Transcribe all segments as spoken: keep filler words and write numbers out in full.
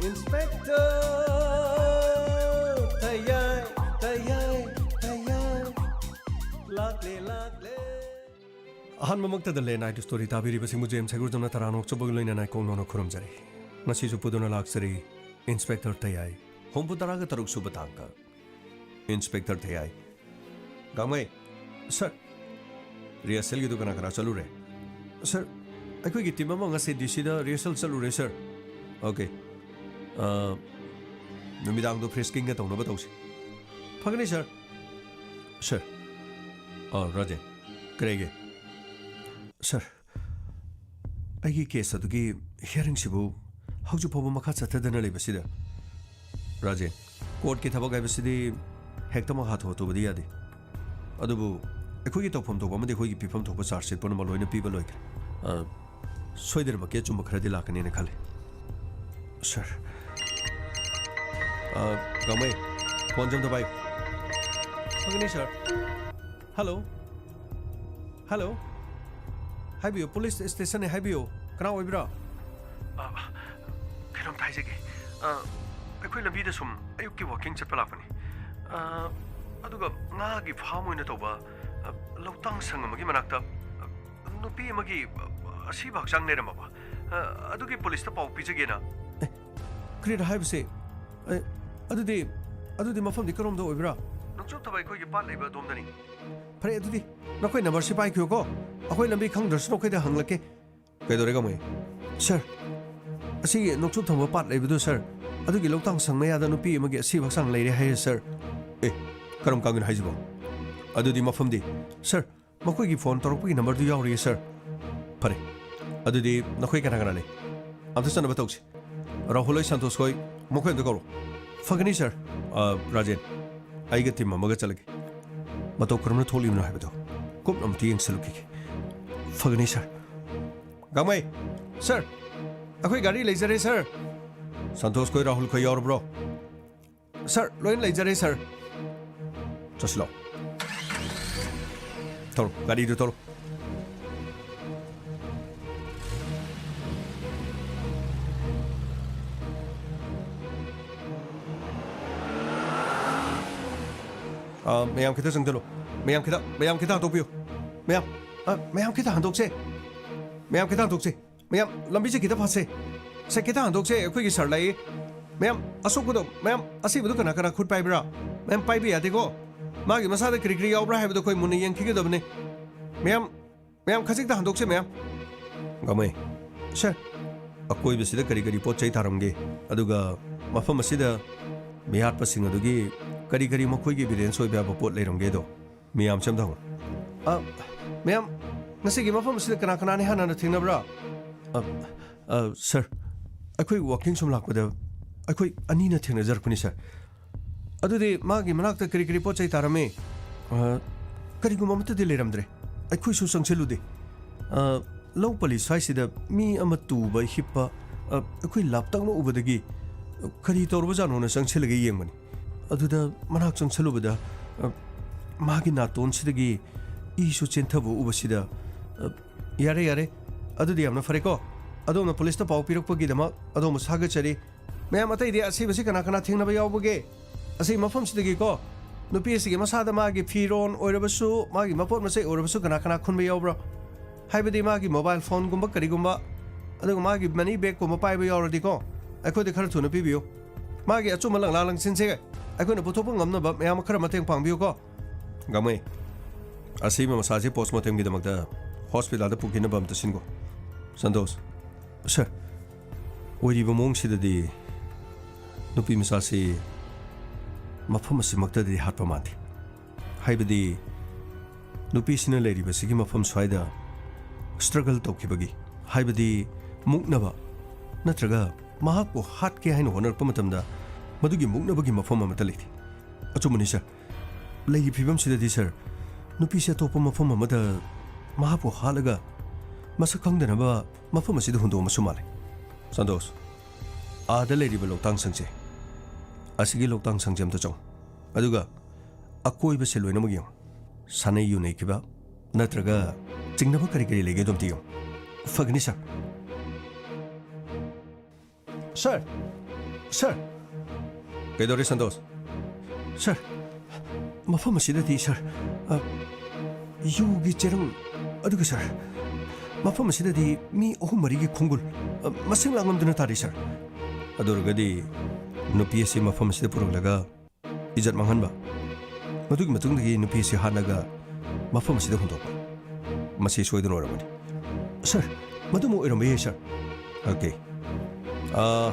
Inspector ꯊꯌꯥꯏ, ꯊꯌꯥꯏ, ꯊꯌꯥꯏ, ꯂꯥꯛꯂꯦ, ꯂꯥꯛꯂꯦ꯫ ꯑꯍꯥꯟꯕꯃꯛꯇꯗ ꯂꯦꯟ ꯅꯥꯏꯠ ꯁ꯭ꯇꯣꯔꯤ ꯇꯥꯕꯤꯔꯤꯕꯁꯤꯡꯕꯨ ꯖꯦꯝꯁ ꯍꯩꯒ꯭ꯔꯨꯖꯝꯅ ꯇꯔꯥꯝꯅ ꯑꯣꯛꯆꯕꯒ ꯂꯣꯏꯅꯅ ꯑꯩ ꯀꯣꯡꯅꯣꯅ ꯈꯨꯔꯨꯝꯖꯔꯤ꯫ ꯉꯁꯤꯁꯨ ꯄꯨꯗꯨꯅ ꯂꯥꯛꯆꯔꯤ ꯏꯟꯁꯄꯦꯛꯇꯔ ꯊꯌꯥꯏ, ꯍꯨꯝꯐꯨ ꯇꯔꯥꯒ ꯇꯔꯨꯛ ꯁꯨꯕ ꯇꯥꯡꯀꯛ꯫ ꯏꯟꯁꯄꯦꯛꯇꯔ ꯊꯌꯥꯏ꯫ ꯒꯥꯡꯃꯩ꯫ ꯁꯔ꯫ ꯔꯤꯍꯔꯁꯦꯜꯒꯤꯗꯨ ꯀꯅꯥ ꯀꯅꯥ ꯆꯠꯂꯨꯔꯦ? ꯁꯔ, ꯑꯩꯈꯣꯏꯒꯤ ꯇꯤꯝ ꯑꯃ ꯉꯁꯤ ꯗꯤ ꯁꯤꯗ ꯔꯤꯍꯔꯁꯦꯜ ꯆꯠꯂꯨꯔꯦ, ꯁꯔ꯫ ꯑꯣꯀꯦ꯫ ꯑ, ꯅꯨꯃꯤꯗꯥꯡꯗꯣ ꯐ꯭ꯔꯤꯁꯀꯤꯡꯒ ꯇꯧꯅꯕ ꯇꯧꯁꯤ꯫ ꯐꯒꯅꯤ, ꯁꯔ꯫ ꯁꯔ꯫ ꯑ, ꯔꯥꯖꯦꯟ꯫ ꯀꯔꯤꯒꯤ? ꯁꯔ, ꯑꯩꯒꯤ ꯀꯦꯁ ꯑꯗꯨꯒꯤ ꯍꯤꯌꯔꯤꯡꯁꯤꯕꯨ ꯍꯧꯖꯤꯛ ꯐꯥꯎꯕ ꯃꯈꯥ ꯆꯠꯊꯗꯅ ꯂꯩꯕꯁꯤꯗ꯫ ꯔꯥꯖꯦꯟ, ꯀꯣꯔꯠꯀꯤ ꯊꯕꯛ ꯍꯥꯏꯕꯁꯤꯗꯤ ꯍꯦꯛꯇꯃꯛ ꯍꯥꯊꯨ ꯍꯥꯊꯨꯕꯗꯤ ꯌꯥꯗꯦ꯫ ꯑꯗꯨꯕꯨ ꯑꯩꯈꯣꯏꯒꯤ ꯇꯧꯐꯝ ꯊꯣꯛꯄ ꯑꯃꯗꯤ ꯑꯩꯈꯣꯏꯒꯤ ꯄꯤꯐꯝ ꯊꯣꯛꯄ ꯆꯥꯔꯖ ꯁꯤꯠ ꯄꯨꯝꯅꯃꯛ ꯂꯣꯏꯅ ꯄꯤꯕ ꯂꯣꯏꯈ꯭ꯔꯦ꯫ ꯑ, ꯁꯣꯏꯗꯅꯃꯛꯀꯤ ꯑꯆꯨꯝꯕ ꯈꯔꯗꯤ ꯂꯥꯛꯀꯅꯦꯅ ꯈꯜꯂꯤ꯫ ꯁꯔ꯫ ꯑ, ꯒꯥꯡꯃꯩ, ꯐꯣꯟꯁꯦ ꯑꯝꯇ ꯄꯥꯏꯌꯨ꯫ ꯐꯒꯅꯤ, ꯁꯔ꯫ ꯍꯜꯂꯣ꯫ ꯍꯜꯂꯣ꯫ ꯍꯥꯏꯕꯤꯌꯨ, ꯄꯨꯂꯤꯁ ꯁ꯭ꯇꯦꯁꯟꯅꯦ, ꯍꯥꯏꯕꯤꯌꯨ꯫ ꯀꯅꯥ ꯑꯣꯏꯕꯤꯔꯣ? ꯑ, ꯀꯩꯅꯣꯝꯇ ꯍꯥꯏꯖꯒꯦ꯫ ꯑ, ꯑꯩꯈꯣꯏ ꯂꯝꯕꯤꯗ ꯁꯨꯝ ꯑꯌꯨꯛꯀꯤ ꯋꯥꯀꯤꯡ ꯆꯠꯄ ꯂꯥꯛꯄꯅꯤ꯫ ꯑ, ꯑꯗꯨꯒ ꯉꯥꯒꯤ ꯐꯥꯝ ꯑꯣꯏꯅ ꯇꯧꯕ, ꯑ, ꯂꯧꯇꯥꯡ ꯁꯪ ꯑꯃꯒꯤ ꯃꯅꯥꯛꯇ, ꯑ, ꯅꯨꯄꯤ ꯑꯃꯒꯤ, ꯑ, ꯑꯁꯤꯕ ꯍꯛꯆꯥꯡ ꯂꯩꯔꯝꯃꯕ꯫ ꯑ, ꯑꯗꯨꯒꯤ ꯄꯨꯂꯤꯁꯇ ꯄꯥꯎ ꯄꯤꯖꯒꯦꯅ꯫ ꯑꯦ, ꯀꯔꯤꯔ ꯍꯥꯏꯕꯁꯦ? ꯑꯦ, ꯑꯗꯨꯗꯤ, ꯑꯗꯨꯗꯤ ꯃꯐꯝꯗꯤ ꯀꯔꯣꯝꯗ ꯑꯣꯏꯕ꯭ꯔꯥ? ꯅꯣꯡꯆꯨꯞ ꯊꯕ ꯑꯩꯈꯣꯏꯒꯤ ꯄꯥꯠ ꯂꯩꯕ ꯑꯗꯣꯝꯗꯅꯤ꯫ ꯐꯔꯦ, ꯑꯗꯨꯗꯤ ꯅꯈꯣꯏ ꯅꯝꯕꯔꯁꯤ ꯄꯥꯏꯈꯤꯌꯨꯀꯣ꯫ ꯑꯩꯈꯣꯏ ꯂꯝꯕꯤ ꯈꯪꯗ꯭ꯔꯁꯨ ꯅꯈꯣꯏꯗ ꯍꯪꯂꯛꯀꯦ꯫ ꯀꯩꯗꯧꯔꯦ, ꯒꯥꯡꯃꯩ? ꯁꯔ, ꯑꯁꯤꯒꯤ ꯅꯣꯡꯆꯨꯞ ꯊꯪꯕ ꯄꯥꯠ ꯂꯩꯕꯗꯨ, ꯁꯔ, ꯑꯗꯨꯒꯤ ꯂꯧꯇꯥꯡ ꯁꯪ ꯃꯌꯥꯗ ꯅꯨꯄꯤ ꯑꯃꯒꯤ ꯑꯁꯤꯕ ꯍꯛꯆꯥꯡ ꯂꯩꯔꯦ ꯍꯥꯏꯌꯦ, ꯁꯔ꯫ ꯑꯦ, ꯀꯔꯝ ꯀꯥꯟꯒꯤꯅꯣ ꯍꯥꯏꯁꯤꯕꯣ? ꯑꯗꯨꯗꯤ ꯃꯐꯝꯗꯤ? ꯁꯔ, ꯃꯈꯣꯏꯒꯤ ꯐꯣꯟ ꯇꯧꯔꯛꯄꯒꯤ ꯅꯝꯕꯔꯗꯨ ꯌꯥꯎꯔꯤꯌꯦ, ꯁꯔ꯫ ꯐꯔꯦ, ꯑꯗꯨꯗꯤ ꯅꯈꯣꯏ ꯀꯅꯥ ꯀꯅꯥ ꯂꯩ? ꯑꯝꯇ ꯆꯠꯅꯕ ꯇꯧꯁꯤ꯫ ꯔꯥꯍꯨꯜ ꯍꯣꯏ, ꯁꯟꯇꯣꯁ ꯍꯣꯏ, ꯃꯈꯣꯏ ꯑꯝꯇ ꯀꯧꯔꯣ꯫ ꯐꯒꯅꯤ, ꯁꯔ꯫ ꯑ, ꯔꯥꯖꯦꯟ, ꯑꯩꯒ ꯇꯤꯝ ꯑꯃꯒ ꯆꯠꯂꯒꯦ꯫ ꯃꯇꯧ ꯀꯔꯝꯅ ꯊꯣꯛꯂꯤꯕꯅꯣ ꯍꯥꯏꯕꯗꯣ ꯀꯨꯞꯅ ꯑꯝꯇ ꯌꯦꯡꯁꯤꯜꯂꯨꯈꯤꯒꯦ꯫ ꯐꯒꯅꯤ, ꯁꯔ꯫ ꯒꯥꯡꯃꯩ꯫ ꯁꯔ, ꯑꯩꯈꯣꯏ ꯒꯥꯔꯤ ꯂꯩꯖꯔꯦ, ꯁꯔ꯫ ꯁꯟꯇꯣꯁ ꯈꯣꯏ, ꯔꯥꯍꯨꯜ ꯈꯣꯏ ꯌꯥꯎꯔꯕ꯭ꯔꯣ? ꯁꯔ, ꯂꯣꯏꯅ ꯂꯩꯖꯔꯦ, ꯁꯔ꯫ ꯆꯠꯁꯤꯜꯂꯣ꯫ ꯊꯧꯔꯣ, ꯒꯥꯔꯤꯗꯨ ꯊꯧꯔꯣ꯫ ꯑ, ꯃꯌꯥꯝ ꯈꯤꯇ ꯆꯪꯁꯤꯜꯂꯨ꯫ ꯃꯌꯥꯝ ꯈꯤꯇ, ꯃꯌꯥꯝ ꯈꯤꯇ ꯍꯟꯗꯣꯛꯄꯤꯌꯨ꯫ ꯃꯌꯥꯝ, ꯑ, ꯃꯌꯥꯝ ꯈꯤꯇ ꯍꯟꯗꯣꯛꯁꯦ꯫ ꯃꯌꯥꯝ ꯈꯤꯇ ꯍꯟꯗꯣꯛꯁꯦ꯫ ꯃꯌꯥꯝ, ꯂꯝꯕꯤꯁꯦ ꯈꯤꯇ ꯐꯥꯠꯁꯦ꯫ ꯁꯦ, ꯈꯤꯇ ꯍꯟꯗꯣꯛꯁꯦ꯫ ꯑꯩꯈꯣꯏꯒꯤ ꯁꯥꯔ ꯂꯥꯛꯏ꯫ ꯃꯌꯥꯝ, ꯑꯁꯣꯛꯄꯗꯣ, ꯃꯌꯥꯝ, ꯑꯁꯤꯕꯗꯣ ꯀꯅꯥ ꯀꯅꯥ ꯈꯨꯠ ꯄꯥꯏꯕ꯭ꯔꯥ? ꯃꯌꯥꯝ, ꯄꯥꯏꯕ ꯌꯥꯗꯦꯀꯣ꯫ ꯃꯥꯒꯤ ꯃꯁꯥꯗ ꯀꯔꯤ ꯀꯔꯤ ꯌꯥꯎꯕ꯭ꯔꯥ ꯍꯥꯏꯕꯗꯣ ꯑꯩꯈꯣꯏ ꯃꯨꯟꯅ ꯌꯦꯡꯈꯤꯒꯗꯕꯅꯤ꯫ ꯃꯌꯥꯝ, ꯃꯌꯥꯝ, ꯈꯖꯤꯛꯇ ꯍꯟꯗꯣꯛꯁꯦ, ꯃꯌꯥꯝ꯫ ꯒꯥꯃꯩ꯫ ꯁꯥꯔ꯫ ꯑꯀꯣꯏꯕꯁꯤꯗ ꯀꯔꯤ ꯀꯔꯤ ꯄꯣꯠ ꯆꯩ ꯊꯥꯔꯝꯒꯦ? ꯑꯗꯨꯒ ꯃꯐꯝ ꯑꯁꯤꯗ ꯃꯤꯍꯥꯠꯄꯁꯤꯡ ꯑꯗꯨꯒꯤ ꯀꯔꯤ ꯀꯔꯤ ꯃꯈꯣꯏꯒꯤ ꯏꯚꯤꯗꯦꯟꯁ ꯑꯣꯏꯕ ꯌꯥꯕ ꯄꯣꯠ ꯂꯩꯔꯝꯒꯦꯗꯣ ꯃꯤꯌꯥꯝꯁꯦ ꯑꯝꯇ ꯍꯪꯉꯨ꯫ ꯑ, ꯃꯌꯥꯝ, ꯉꯁꯤꯒꯤ ꯃꯐꯝ ꯑꯁꯤꯗ ꯀꯅꯥ ꯀꯅꯥꯅ ꯏꯍꯥꯟ ꯍꯥꯟꯅ ꯊꯦꯡꯅꯕ꯭ꯔꯥ? ꯑ, ꯑ, ꯁꯥꯔ, ꯑꯩꯈꯣꯏ ꯋꯥꯛꯀꯤꯡ ꯁꯨꯝ ꯂꯥꯛꯄꯗ ꯑꯩꯈꯣꯏ ꯑꯅꯤꯅ ꯊꯦꯡꯅꯖꯔꯛꯄꯅꯤ, ꯁꯥꯔ꯫ ꯑꯗꯨꯗꯤ ꯃꯥꯒꯤ ꯃꯅꯥꯛꯇ ꯀꯔꯤ ꯀꯔꯤ ꯄꯣꯠ ꯆꯩ ꯇꯥꯔꯝꯃꯤ? ꯑ, ꯀꯔꯤꯒꯨꯝꯕ ꯑꯃꯠꯇꯗꯤ ꯂꯩꯔꯝꯗ꯭ꯔꯦ꯫ ꯑꯩꯈꯣꯏꯁꯨ ꯆꯪꯁꯤꯜꯂꯨꯗꯦ꯫ ꯑ, ꯂꯧ ꯄꯜꯂꯤ ꯁ꯭ꯋꯥꯏꯁꯤꯗ ꯃꯤ ꯑꯃ ꯇꯨꯕ, ꯍꯤꯞꯄ, ꯑ, ꯑꯩꯈꯣꯏ ꯂꯥꯞꯇꯛꯅ ꯎꯕꯗꯒꯤ, ꯑ, ꯀꯔꯤ ꯇꯧꯔꯕꯖꯥꯠꯅꯣꯅ ꯆꯪꯁꯤꯜꯂꯒ ꯌꯦꯡꯕꯅꯤ꯫ ꯑꯗꯨꯗ ꯃꯅꯥꯛ ꯆꯪꯁꯤꯜꯂꯨꯕꯗ, ꯑ, ꯃꯥꯒꯤ ꯅꯥꯇꯣꯟꯁꯤꯗꯒꯤ ꯏꯁꯨ ꯆꯦꯟꯊꯕ ꯎꯕꯁꯤꯗ, ꯑ, ꯌꯥꯔꯦ, ꯌꯥꯔꯦ꯫ ꯑꯗꯨꯗꯤ ꯌꯥꯝꯅ ꯐꯔꯦꯀꯣ꯫ ꯑꯗꯣꯝꯅ ꯄꯨꯂꯤꯁꯇ ꯄꯥꯎ ꯄꯤꯔꯛꯄꯒꯤꯗꯃꯛ ꯑꯗꯣꯝꯕꯨ ꯊꯥꯒꯠꯆꯔꯤ꯫ ꯃꯌꯥꯝ, ꯑꯇꯩꯗꯤ ꯑꯁꯤꯕꯁꯤ ꯀꯅꯥ ꯀꯅꯥ ꯊꯦꯡꯅꯕ ꯌꯥꯎꯕꯒꯦ? ꯑꯁꯤ ꯃꯐꯝꯁꯤꯗꯒꯤꯀꯣ, ꯅꯨꯄꯤ ꯑꯁꯤꯒꯤ ꯃꯁꯥꯗ ꯃꯥꯒꯤ ꯐꯤꯔꯣꯟ ꯑꯣꯏꯔꯕꯁꯨ, ꯃꯥꯒꯤ ꯃꯄꯣꯠ ꯃꯆꯩ ꯑꯣꯏꯔꯕꯁꯨ ꯀꯅꯥ ꯀꯅꯥ ꯈꯨꯟꯕ ꯌꯥꯎꯕ꯭ꯔꯣ? ꯍꯥꯏꯕꯗꯤ ꯃꯥꯒꯤ ꯃꯣꯕꯥꯏꯜ ꯐꯣꯟꯒꯨꯝꯕ ꯀꯔꯤꯒꯨꯝꯕ, ꯑꯗꯨꯒ ꯃꯥꯒꯤ ꯃꯅꯤ ꯕꯦꯒꯀꯨꯝꯕ ꯄꯥꯏꯕ ꯌꯥꯎꯔꯗꯤꯀꯣ, ꯑꯩꯈꯣꯏꯗ ꯈꯔ ꯊꯨꯅ ꯄꯤꯕꯤꯌꯨ꯫ ꯃꯥꯒꯤ ꯑꯆꯨꯝꯕ ꯂꯪꯂꯥ ꯂꯪꯁꯤꯟꯁꯦ ꯑꯩꯈꯣꯏꯅ ꯄꯨꯊꯣꯛꯄ ꯉꯝꯅꯕ ꯃꯌꯥꯝ ꯈꯔ ꯃꯇꯦꯡ ꯄꯥꯡꯕꯤꯌꯨꯀꯣ꯫ ꯒꯥꯃꯩ, ꯑꯁꯤꯕ ꯃꯁꯥꯁꯦ ꯄꯣꯁꯃꯣꯔꯇꯦꯝꯒꯤꯗꯃꯛꯇ ꯍꯣꯁꯄꯤꯇꯥꯜꯗ ꯄꯨꯈꯤꯅꯕ ꯑꯝꯇ ꯁꯤꯟꯈꯣ꯫ ꯁꯟꯇꯣꯁ꯫ ꯁꯥꯔ, ꯑꯣꯏꯔꯤꯕ ꯃꯑꯣꯡꯁꯤꯗꯗꯤ ꯅꯨꯄꯤ ꯃꯆꯥꯁꯤ ꯃꯐꯝ ꯑꯁꯤꯃꯛꯇꯗꯗꯤ ꯍꯥꯠꯄ ꯃꯥꯟꯗꯦ꯫ ꯍꯥꯏꯕꯗꯤ ꯅꯨꯄꯤꯁꯤꯅ ꯂꯩꯔꯤꯕꯁꯤꯒꯤ ꯃꯐꯝ ꯁ꯭ꯋꯥꯏꯗ ꯁ꯭ꯇ꯭ꯔꯒꯜ ꯇꯧꯈꯤꯕꯒꯤ, ꯍꯥꯏꯕꯗꯤ ꯃꯨꯛꯅꯕ ꯅꯠꯇ꯭ꯔꯒ ꯃꯍꯥꯛꯄꯨ ꯍꯥꯠꯀꯦ ꯍꯥꯏꯅ ꯍꯣꯠꯅꯔꯛꯄ ꯃꯇꯝꯗ ꯃꯗꯨꯒꯤ ꯃꯨꯛꯅꯕꯒꯤ ꯃꯐꯝ ꯑꯃꯠꯇ ꯂꯩꯇꯦ꯫ ꯑꯆꯨꯝꯕꯅꯤ, ꯁꯥꯔ꯫ ꯂꯩꯔꯤꯕ ꯐꯤꯕꯝꯁꯤꯗꯗꯤ, ꯁꯥꯔ, ꯅꯨꯄꯤꯁꯦ ꯑꯇꯣꯞꯄ ꯃꯐꯝ ꯑꯃꯗ ꯃꯍꯥꯛꯄꯨ ꯍꯥꯠꯂꯒ ꯃꯁꯛ ꯈꯪꯗꯅꯕ ꯃꯐꯝ ꯑꯁꯤꯗ ꯍꯨꯟꯗꯣꯛꯑꯝꯕꯁꯨ ꯃꯥꯜꯂꯦ꯫ ꯁꯟꯇꯣꯁ, ꯑꯥꯗ ꯂꯩꯔꯤꯕ ꯂꯣꯛꯇꯥꯡ ꯁꯪꯁꯦ, ꯑꯁꯤꯒꯤ ꯂꯣꯛꯇꯥꯡ ꯁꯪꯁꯦ ꯑꯝꯇ ꯆꯪꯉꯨ꯫ ꯑꯗꯨꯒ ꯑꯀꯣꯏꯕꯁꯦ ꯂꯣꯏꯅꯃꯛ ꯌꯦꯡꯉꯨ꯫ ꯁꯥꯟꯅꯩ ꯌꯨꯅꯩꯈꯤꯕ ꯅꯠꯇ꯭ꯔꯒ ꯆꯤꯡꯅꯕ ꯀꯔꯤ ꯀꯔꯤ ꯂꯩꯒꯦꯗꯣ ꯑꯝꯇ ꯌꯦꯡꯉꯨ꯫ ꯐꯒꯅꯤ, ꯁꯥꯔ꯫ ꯁꯥꯔ! ꯁꯥꯔ! ꯀꯩꯗꯧꯔꯦ, ꯁꯟꯇꯣꯁ? ꯁꯥꯔ, ꯃꯐꯝ ꯑꯁꯤꯗꯗꯤ, ꯁꯥꯔ, ꯑ, ꯌꯨꯒꯤ ꯆꯦꯔꯪ, ꯑꯗꯨꯒ, ꯁꯥꯔ, ꯃꯐꯝ ꯑꯁꯤꯗꯗꯤ ꯃꯤ ꯑꯍꯨꯝ ꯃꯔꯤꯒꯤ ꯈꯣꯡꯒꯨꯜ, ꯑ, ꯃꯁꯤꯡ ꯂꯥꯡꯉꯝꯗꯅ ꯇꯥꯔꯤ, ꯁꯥꯔ꯫ ꯑꯗꯨ ꯑꯣꯏꯔꯒꯗꯤ ꯅꯨꯄꯤ ꯑꯁꯤ ꯃꯐꯝ ꯑꯁꯤꯗ ꯄꯨꯔꯛꯂꯒ ꯏꯖꯠ ꯃꯥꯡꯍꯟꯕ, ꯃꯗꯨꯒꯤ ꯃꯇꯨꯡꯗꯒꯤ ꯅꯨꯄꯤ ꯑꯁꯤ ꯍꯥꯠꯂꯒ ꯃꯐꯝ ꯑꯁꯤꯗ ꯍꯨꯟꯗꯣꯛꯄ, ꯃꯁꯤ ꯁꯣꯏꯗꯅ ꯑꯣꯏꯔꯝꯒꯅꯤ꯫ ꯁꯥꯔ, ꯃꯗꯨꯃꯛ ꯑꯣꯏꯔꯝꯕ ꯌꯥꯏ, ꯁꯥꯔ꯫ ꯑꯣꯀꯦ꯫ ꯑꯥ,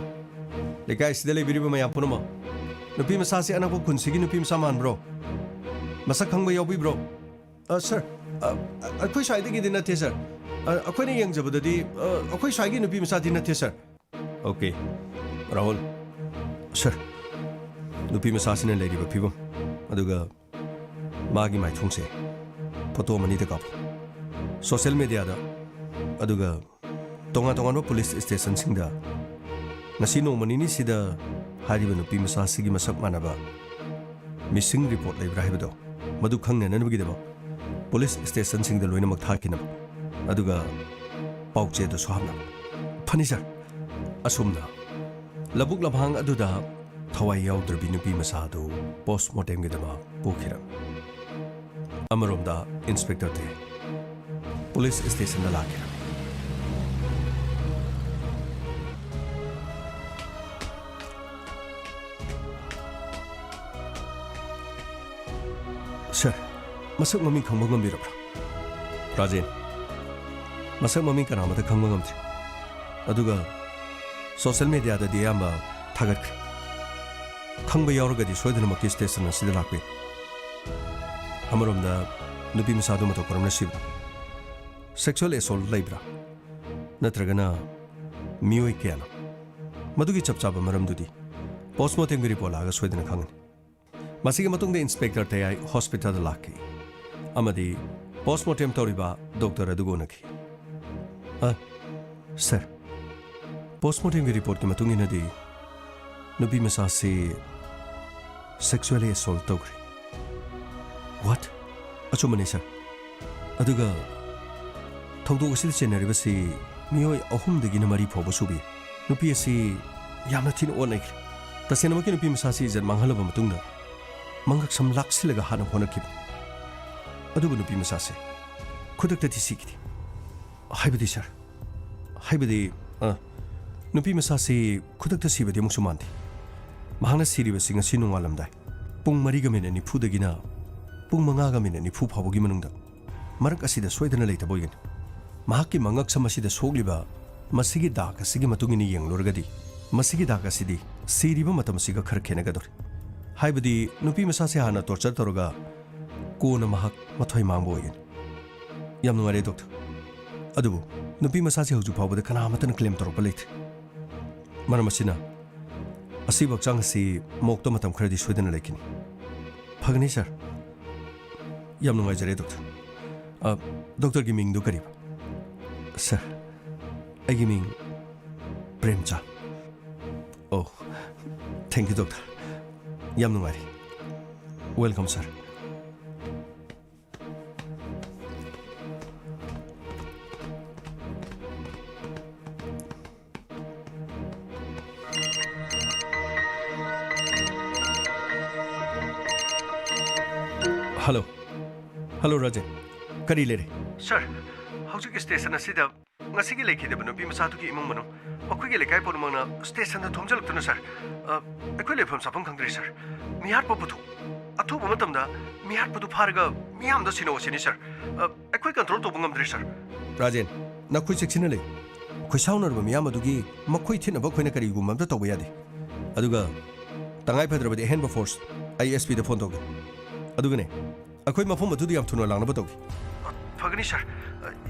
ꯂꯩꯀꯥꯏꯁꯤꯗ ꯂꯩꯕꯤꯔꯤꯕ ꯃꯌꯥꯝ ꯄꯨꯝꯅꯃꯛ, ꯅꯨꯄꯤ ꯃꯆꯥꯁꯤ ꯑꯅꯛꯄ ꯈꯨꯟꯁꯤꯒꯤ ꯅꯨꯄꯤ ꯃꯆꯥ ꯃꯥꯟꯕ꯭ꯔꯣ? ꯃꯁꯛ ꯈꯪꯕ ꯌꯥꯎꯕꯤꯕ꯭ꯔꯣ? ꯑ, ꯁꯥꯔ, ꯑ, ꯑ, ꯑꯩꯈꯣꯏ ꯁ꯭ꯋꯥꯏꯗꯒꯤꯗꯤ ꯅꯠꯇꯦ, ꯁꯥꯔ꯫ ꯑ, ꯑꯩꯈꯣꯏꯅ ꯌꯦꯡꯖꯕꯗꯗꯤ, ꯑ, ꯑꯩꯈꯣꯏ ꯁ꯭ꯋꯥꯏꯒꯤ ꯅꯨꯄꯤ ꯃꯆꯥꯗꯤ ꯅꯠꯇꯦ, ꯁꯥꯔ꯫ ꯑꯣꯀꯦ, ꯔꯥꯍꯨꯜ꯫ ꯁꯥꯔ, ꯅꯨꯄꯤ ꯃꯆꯥꯁꯤꯅ ꯂꯩꯔꯤꯕ ꯐꯤꯕꯝ, ꯑꯗꯨꯒ ꯃꯥꯒꯤ ꯃꯥꯏꯊꯣꯡꯁꯦ ꯐꯣꯇꯣ ꯑꯃꯅꯤꯗ ꯀꯥꯞꯄꯨ꯫ ꯁꯣꯁꯤꯌꯦꯜ ꯃꯦꯗꯤꯌꯥꯗ, ꯑꯗꯨꯒ ꯇꯣꯉꯥꯟ ꯇꯣꯉꯥꯟꯕ ꯄꯨꯂꯤꯁ ꯁ꯭ꯇꯦꯁꯟꯁꯤꯡꯗ ꯉꯁꯤ ꯅꯣꯡꯃ ꯅꯤꯅꯤꯁꯤꯗ ꯍꯥꯏꯔꯤꯕ ꯅꯨꯄꯤ ꯃꯆꯥꯁꯤꯒꯤ ꯃꯁꯛ ꯃꯥꯟꯅꯕ ꯃꯤꯁꯤꯡ ꯔꯤꯄꯣꯔꯠ ꯂꯩꯕ꯭ꯔꯥ ꯍꯥꯏꯕꯗꯣ, ꯃꯗꯨ ꯈꯪꯅꯅꯕꯒꯤꯗꯃꯛ ꯄꯨꯂꯤꯁ ꯁ꯭ꯇꯦꯁꯟꯁꯤꯡꯗ ꯂꯣꯏꯅꯃꯛ ꯊꯥꯈꯤꯅꯕ, ꯑꯗꯨꯒ ꯄꯥꯎꯆꯦꯗꯁꯨ ꯍꯥꯞꯅꯕ꯫ ꯐꯅꯤ, ꯁꯥꯔ꯫ ꯑꯁꯨꯝꯅ ꯂꯧꯕꯨꯛ ꯂꯝꯍꯥꯡ ꯑꯗꯨꯗ ꯊꯋꯥꯏ ꯌꯥꯎꯗ꯭ꯔꯕꯤ ꯅꯨꯄꯤ ꯃꯆꯥ ꯑꯗꯨ ꯄꯣꯁꯃꯣꯔꯇꯦꯝꯒꯤꯗꯃꯛ ꯄꯨꯈꯤꯔꯝꯃꯤ꯫ ꯑꯃꯔꯣꯝꯗ ꯏꯟꯁꯄꯦꯛꯇꯔ ꯗꯦ ꯄꯨꯂꯤꯁ ꯁ꯭ꯇꯦꯁꯟꯗ ꯂꯥꯛꯈꯤꯔꯝꯃꯤ꯫ ꯁꯥꯔ, ꯃꯁꯛ ꯃꯃꯤꯡ ꯈꯪꯕ ꯉꯝꯕꯤꯔꯕ꯭ꯔꯥ? ꯔꯥꯖꯦꯟ, ꯃꯁꯛ ꯃꯃꯤꯡ ꯀꯅꯥꯃꯠꯇ ꯈꯪꯕ ꯉꯝꯗ꯭ꯔꯤ꯫ ꯑꯗꯨꯒ ꯁꯣꯁꯤꯌꯦꯜ ꯃꯦꯗꯤꯌꯥꯗꯗꯤ ꯑꯌꯥꯝꯕ ꯊꯥꯒꯠꯈ꯭ꯔꯦ꯫ ꯈꯪꯕ ꯌꯥꯎꯔꯒꯗꯤ ꯁꯣꯏꯗꯅꯃꯛꯀꯤ ꯁ꯭ꯇꯦꯁꯟ ꯑꯁꯤꯗ ꯂꯥꯛꯄꯤꯌꯨ꯫ ꯑꯃꯔꯣꯝꯗ ꯅꯨꯄꯤ ꯃꯆꯥꯗꯨ ꯃꯇꯧ ꯀꯔꯝꯅ ꯁꯤꯕꯅꯣ? ꯁꯦꯛꯁꯨꯑꯦꯜ ꯑꯦꯁꯣꯜꯠ ꯂꯩꯕ꯭ꯔꯥ? ꯅꯠꯇ꯭ꯔꯒꯅ ꯃꯤꯑꯣꯏ ꯀꯌꯥꯅꯣ? ꯃꯗꯨꯒꯤ ꯆꯞ ꯆꯥꯕ ꯃꯔꯝꯗꯨꯗꯤ ꯄꯣꯁꯃꯣꯔꯇꯦꯝꯒꯤ ꯔꯤꯄꯣꯔꯠ ꯂꯥꯛꯑꯒ ꯁꯣꯏꯗꯅ ꯈꯪꯒꯅꯤ꯫ ꯃꯁꯤꯒꯤ ꯃꯇꯨꯡꯗ ꯏꯟꯁꯄꯦꯛꯇꯔ ꯇꯌꯥꯏ ꯍꯣꯁꯄꯤꯇꯥꯜꯗ ꯂꯥꯛꯈꯤ ꯑꯃꯗꯤ ꯄꯣꯁꯃꯣꯔꯇꯦꯝ ꯇꯧꯔꯤꯕ ꯗꯣꯛꯇꯔ ꯑꯗꯨꯒ ꯎꯅꯈꯤ꯫ ꯑ, ꯁꯥꯔ, ꯄꯣꯁꯃꯣꯔꯇꯦꯝꯒꯤ ꯔꯤꯄꯣꯔꯠꯀꯤ ꯃꯇꯨꯡ ꯏꯟꯅꯗꯤ ꯅꯨꯄꯤ ꯃꯆꯥꯁꯤ ꯁꯦꯛꯁꯨꯑꯦꯂꯤ ꯑꯦꯁꯣꯜꯠ ꯇꯧꯈ꯭ꯔꯦ꯫ ꯋꯥꯠ? ꯑꯆꯨꯝꯕꯅꯤ, ꯁꯥꯔ꯫ ꯑꯗꯨꯒ ꯊꯧꯗꯣꯛ ꯑꯁꯤꯗ ꯆꯦꯟꯅꯔꯤꯕꯁꯤ ꯃꯤꯑꯣꯏ ꯑꯍꯨꯝꯗꯒꯤꯅ ꯃꯔꯤ ꯐꯥꯎꯕ ꯁꯨꯕꯤ꯫ ꯅꯨꯄꯤ ꯑꯁꯤ ꯌꯥꯝꯅ ꯊꯤꯅ ꯑꯣꯠ ꯅꯩꯈ꯭ꯔꯦ꯫ ꯇꯁꯦꯡꯅꯃꯛꯀꯤ ꯅꯨꯄꯤ ꯃꯆꯥꯁꯤ ꯏꯖꯠ ꯃꯥꯡꯍꯜꯂꯕ ꯃꯇꯨꯡꯗ ꯃꯉꯛꯁꯝ ꯂꯥꯛꯁꯤꯜꯂꯒ ꯍꯥꯠꯅꯕ ꯍꯣꯠꯅꯈꯤꯕ꯫ ꯑꯗꯨꯕꯨ ꯅꯨꯄꯤ ꯃꯆꯥꯁꯦ ꯈꯨꯗꯛꯇꯗꯤ ꯁꯤꯈꯤꯗꯦ꯫ ꯍꯥꯏꯕꯗꯤ ꯁꯥꯔ, ꯍꯥꯏꯕꯗꯤ, ꯑ, ꯅꯨꯄꯤ ꯃꯆꯥꯁꯤ ꯈꯨꯗꯛꯇ ꯁꯤꯕꯗꯤ ꯑꯃꯨꯛꯁꯨ ꯃꯥꯟꯗꯦ꯫ ꯃꯍꯥꯛꯅ ꯁꯤꯔꯤꯕꯁꯤ ꯉꯁꯤ ꯅꯣꯡꯉꯥꯜꯂꯝꯗꯥꯏ ꯄꯨꯡ ꯃꯔꯤꯒ ꯃꯤꯅꯠ ꯅꯤꯐꯨꯗꯒꯤꯅ ꯄꯨꯡ ꯃꯉꯥꯒ ꯃꯤꯅꯠ ꯅꯤꯐꯨ ꯐꯥꯎꯕꯒꯤ ꯃꯅꯨꯡꯗ ꯃꯔꯛ ꯑꯁꯤꯗ ꯁꯣꯏꯗꯅ ꯂꯩꯇꯕ ꯑꯣꯏꯒꯅꯤ꯫ ꯃꯍꯥꯛꯀꯤ ꯃꯉꯛꯁꯝ ꯑꯁꯤꯗ ꯁꯣꯛꯂꯤꯕ ꯃꯁꯤꯒꯤ ꯗꯥꯛ ꯑꯁꯤꯒꯤ ꯃꯇꯨꯡ ꯏꯟꯅ ꯌꯦꯡꯂꯨꯔꯒꯗꯤ, ꯃꯁꯤꯒꯤ ꯗꯥꯛ ꯑꯁꯤꯗꯤ ꯁꯤꯔꯤꯕ ꯃꯇꯝ ꯑꯁꯤꯒ ꯈꯔ ꯈꯦꯠꯅꯒꯗꯧꯔꯤ꯫ ꯍꯥꯏꯕꯗꯤ, ꯅꯨꯄꯤ ꯃꯆꯥꯁꯦ ꯍꯥꯟꯅ ꯇꯣꯔꯆꯔ ꯇꯧꯔꯒ ꯀꯣꯟꯅ ꯃꯍꯥꯛ ꯃꯊ꯭ꯋꯥꯏ ꯃꯥꯡꯕ ꯑꯣꯏꯒꯅꯤ꯫ ꯌꯥꯝ ꯅꯨꯡꯉꯥꯏꯔꯦ, ꯗꯣꯛꯇꯔ꯫ ꯑꯗꯨꯕꯨ ꯅꯨꯄꯤ ꯃꯆꯥꯁꯦ ꯍꯧꯖꯤꯛ ꯐꯥꯎꯕꯗ ꯀꯅꯥ ꯑꯃꯠꯇꯅ ꯀ꯭ꯂꯦꯝ ꯇꯧꯔꯛꯄ ꯂꯩꯇ꯭ꯔꯤ꯫ ꯃꯔꯝ ꯑꯁꯤꯅ, ꯑꯁꯤꯕ ꯍꯛꯆꯥꯡ ꯑꯁꯤ ꯃꯣꯛꯇ ꯃꯇꯝ ꯈꯔꯗꯤ ꯁꯣꯏꯗꯅ ꯂꯩꯈꯤꯅꯤ꯫ ꯐꯒꯅꯤ, ꯁꯥꯔ꯫ ꯌꯥꯝ ꯅꯨꯡꯉꯥꯏꯖꯔꯦ, ꯗꯣꯛꯇꯔ꯫ ꯑ, ꯗꯣꯛꯇꯔꯒꯤ ꯃꯤꯡꯗꯨ ꯀꯔꯤꯕ? ꯁꯥꯔ, ꯑꯩꯒꯤ ꯃꯤꯡ ꯄ꯭ꯔꯦꯝꯆꯥꯟ꯫ ꯑꯣ, thank you, ꯗꯣꯛꯇꯔ꯫ ꯌꯥꯝ ꯅꯨꯡꯉꯥꯏꯔꯦ꯫ Welcome, ꯁꯥꯔ꯫ ꯍꯜꯂꯣ꯫ ꯍꯜꯂꯣ, ꯔꯥꯖꯦꯟ꯫ ꯀꯔꯤ ꯂꯩꯔꯦ? ꯁꯥꯔ, ꯍꯧꯖꯤꯛ ꯁ꯭ꯇꯦꯁꯟ ꯑꯁꯤꯗ ꯉꯁꯤꯒꯤ ꯂꯩꯈꯤꯗꯕ ꯅꯨꯄꯤ ꯃꯆꯥꯗꯨꯒꯤ ꯏꯃꯨꯡ ꯃꯅꯨꯡ, ꯃꯈꯣꯏꯒꯤ ꯂꯩꯀꯥꯏ ꯄꯨꯝꯅꯃꯛꯅ ꯁ꯭ꯇꯦꯁꯟꯗ ꯊꯣꯝꯖꯤꯜꯂꯛꯇꯨꯅ, ꯁꯥꯔ, ꯑ, ꯑꯩꯈꯣꯏ ꯂꯩꯐꯝ ꯆꯥꯐꯝ ꯈꯪꯗ꯭ꯔꯦ, ꯁꯥꯔ꯫ ꯃꯤꯍꯥꯠꯄ ꯄꯨꯊꯣꯛ-, ꯑꯊꯨꯕ ꯃꯇꯝꯗ ꯃꯤꯍꯥꯠꯄꯗꯨ ꯐꯥꯔꯒ ꯃꯤꯌꯥꯝꯗ ꯁꯤꯟꯅꯧ ꯑꯁꯤꯅꯤ, ꯁꯥꯔ꯫ ꯑ, ꯑꯩꯈꯣꯏ ꯀꯟꯇ꯭ꯔꯣꯜ ꯇꯧꯕ ꯉꯝꯗ꯭ꯔꯦ, ꯁꯥꯔ꯫ ꯔꯥꯖꯦꯟ, ꯅꯈꯣꯏ ꯆꯦꯛꯁꯤꯟꯅ ꯂꯩꯌꯨ꯫ ꯈꯣꯏꯁꯥꯎꯅꯔꯕ ꯃꯤꯌꯥꯝ ꯑꯗꯨꯒꯤ ꯃꯈꯣꯏ ꯊꯤꯠꯅꯕ ꯑꯩꯈꯣꯏꯅ ꯀꯔꯤꯒꯨꯝꯕ ꯑꯝꯇ ꯇꯧꯕ ꯌꯥꯗꯦ꯫ ꯑꯗꯨꯒ ꯇꯉꯥꯏ ꯐꯗ꯭ꯔꯕꯗꯤ ꯑꯍꯦꯟꯕ ꯐꯣꯔꯁ ꯑꯩ ꯑꯦꯁ ꯄꯤꯗ ꯐꯣꯟ ꯇꯧꯒꯦ꯫ ꯑꯗꯨꯒꯅꯦ, ꯑꯩꯈꯣꯏ ꯃꯐꯝ ꯑꯗꯨꯗ ꯌꯥꯝ ꯊꯨꯅ ꯂꯥꯛꯅꯕ ꯇꯧꯒꯦ꯫ ꯐꯒꯅꯤ, ꯁꯥꯔ꯫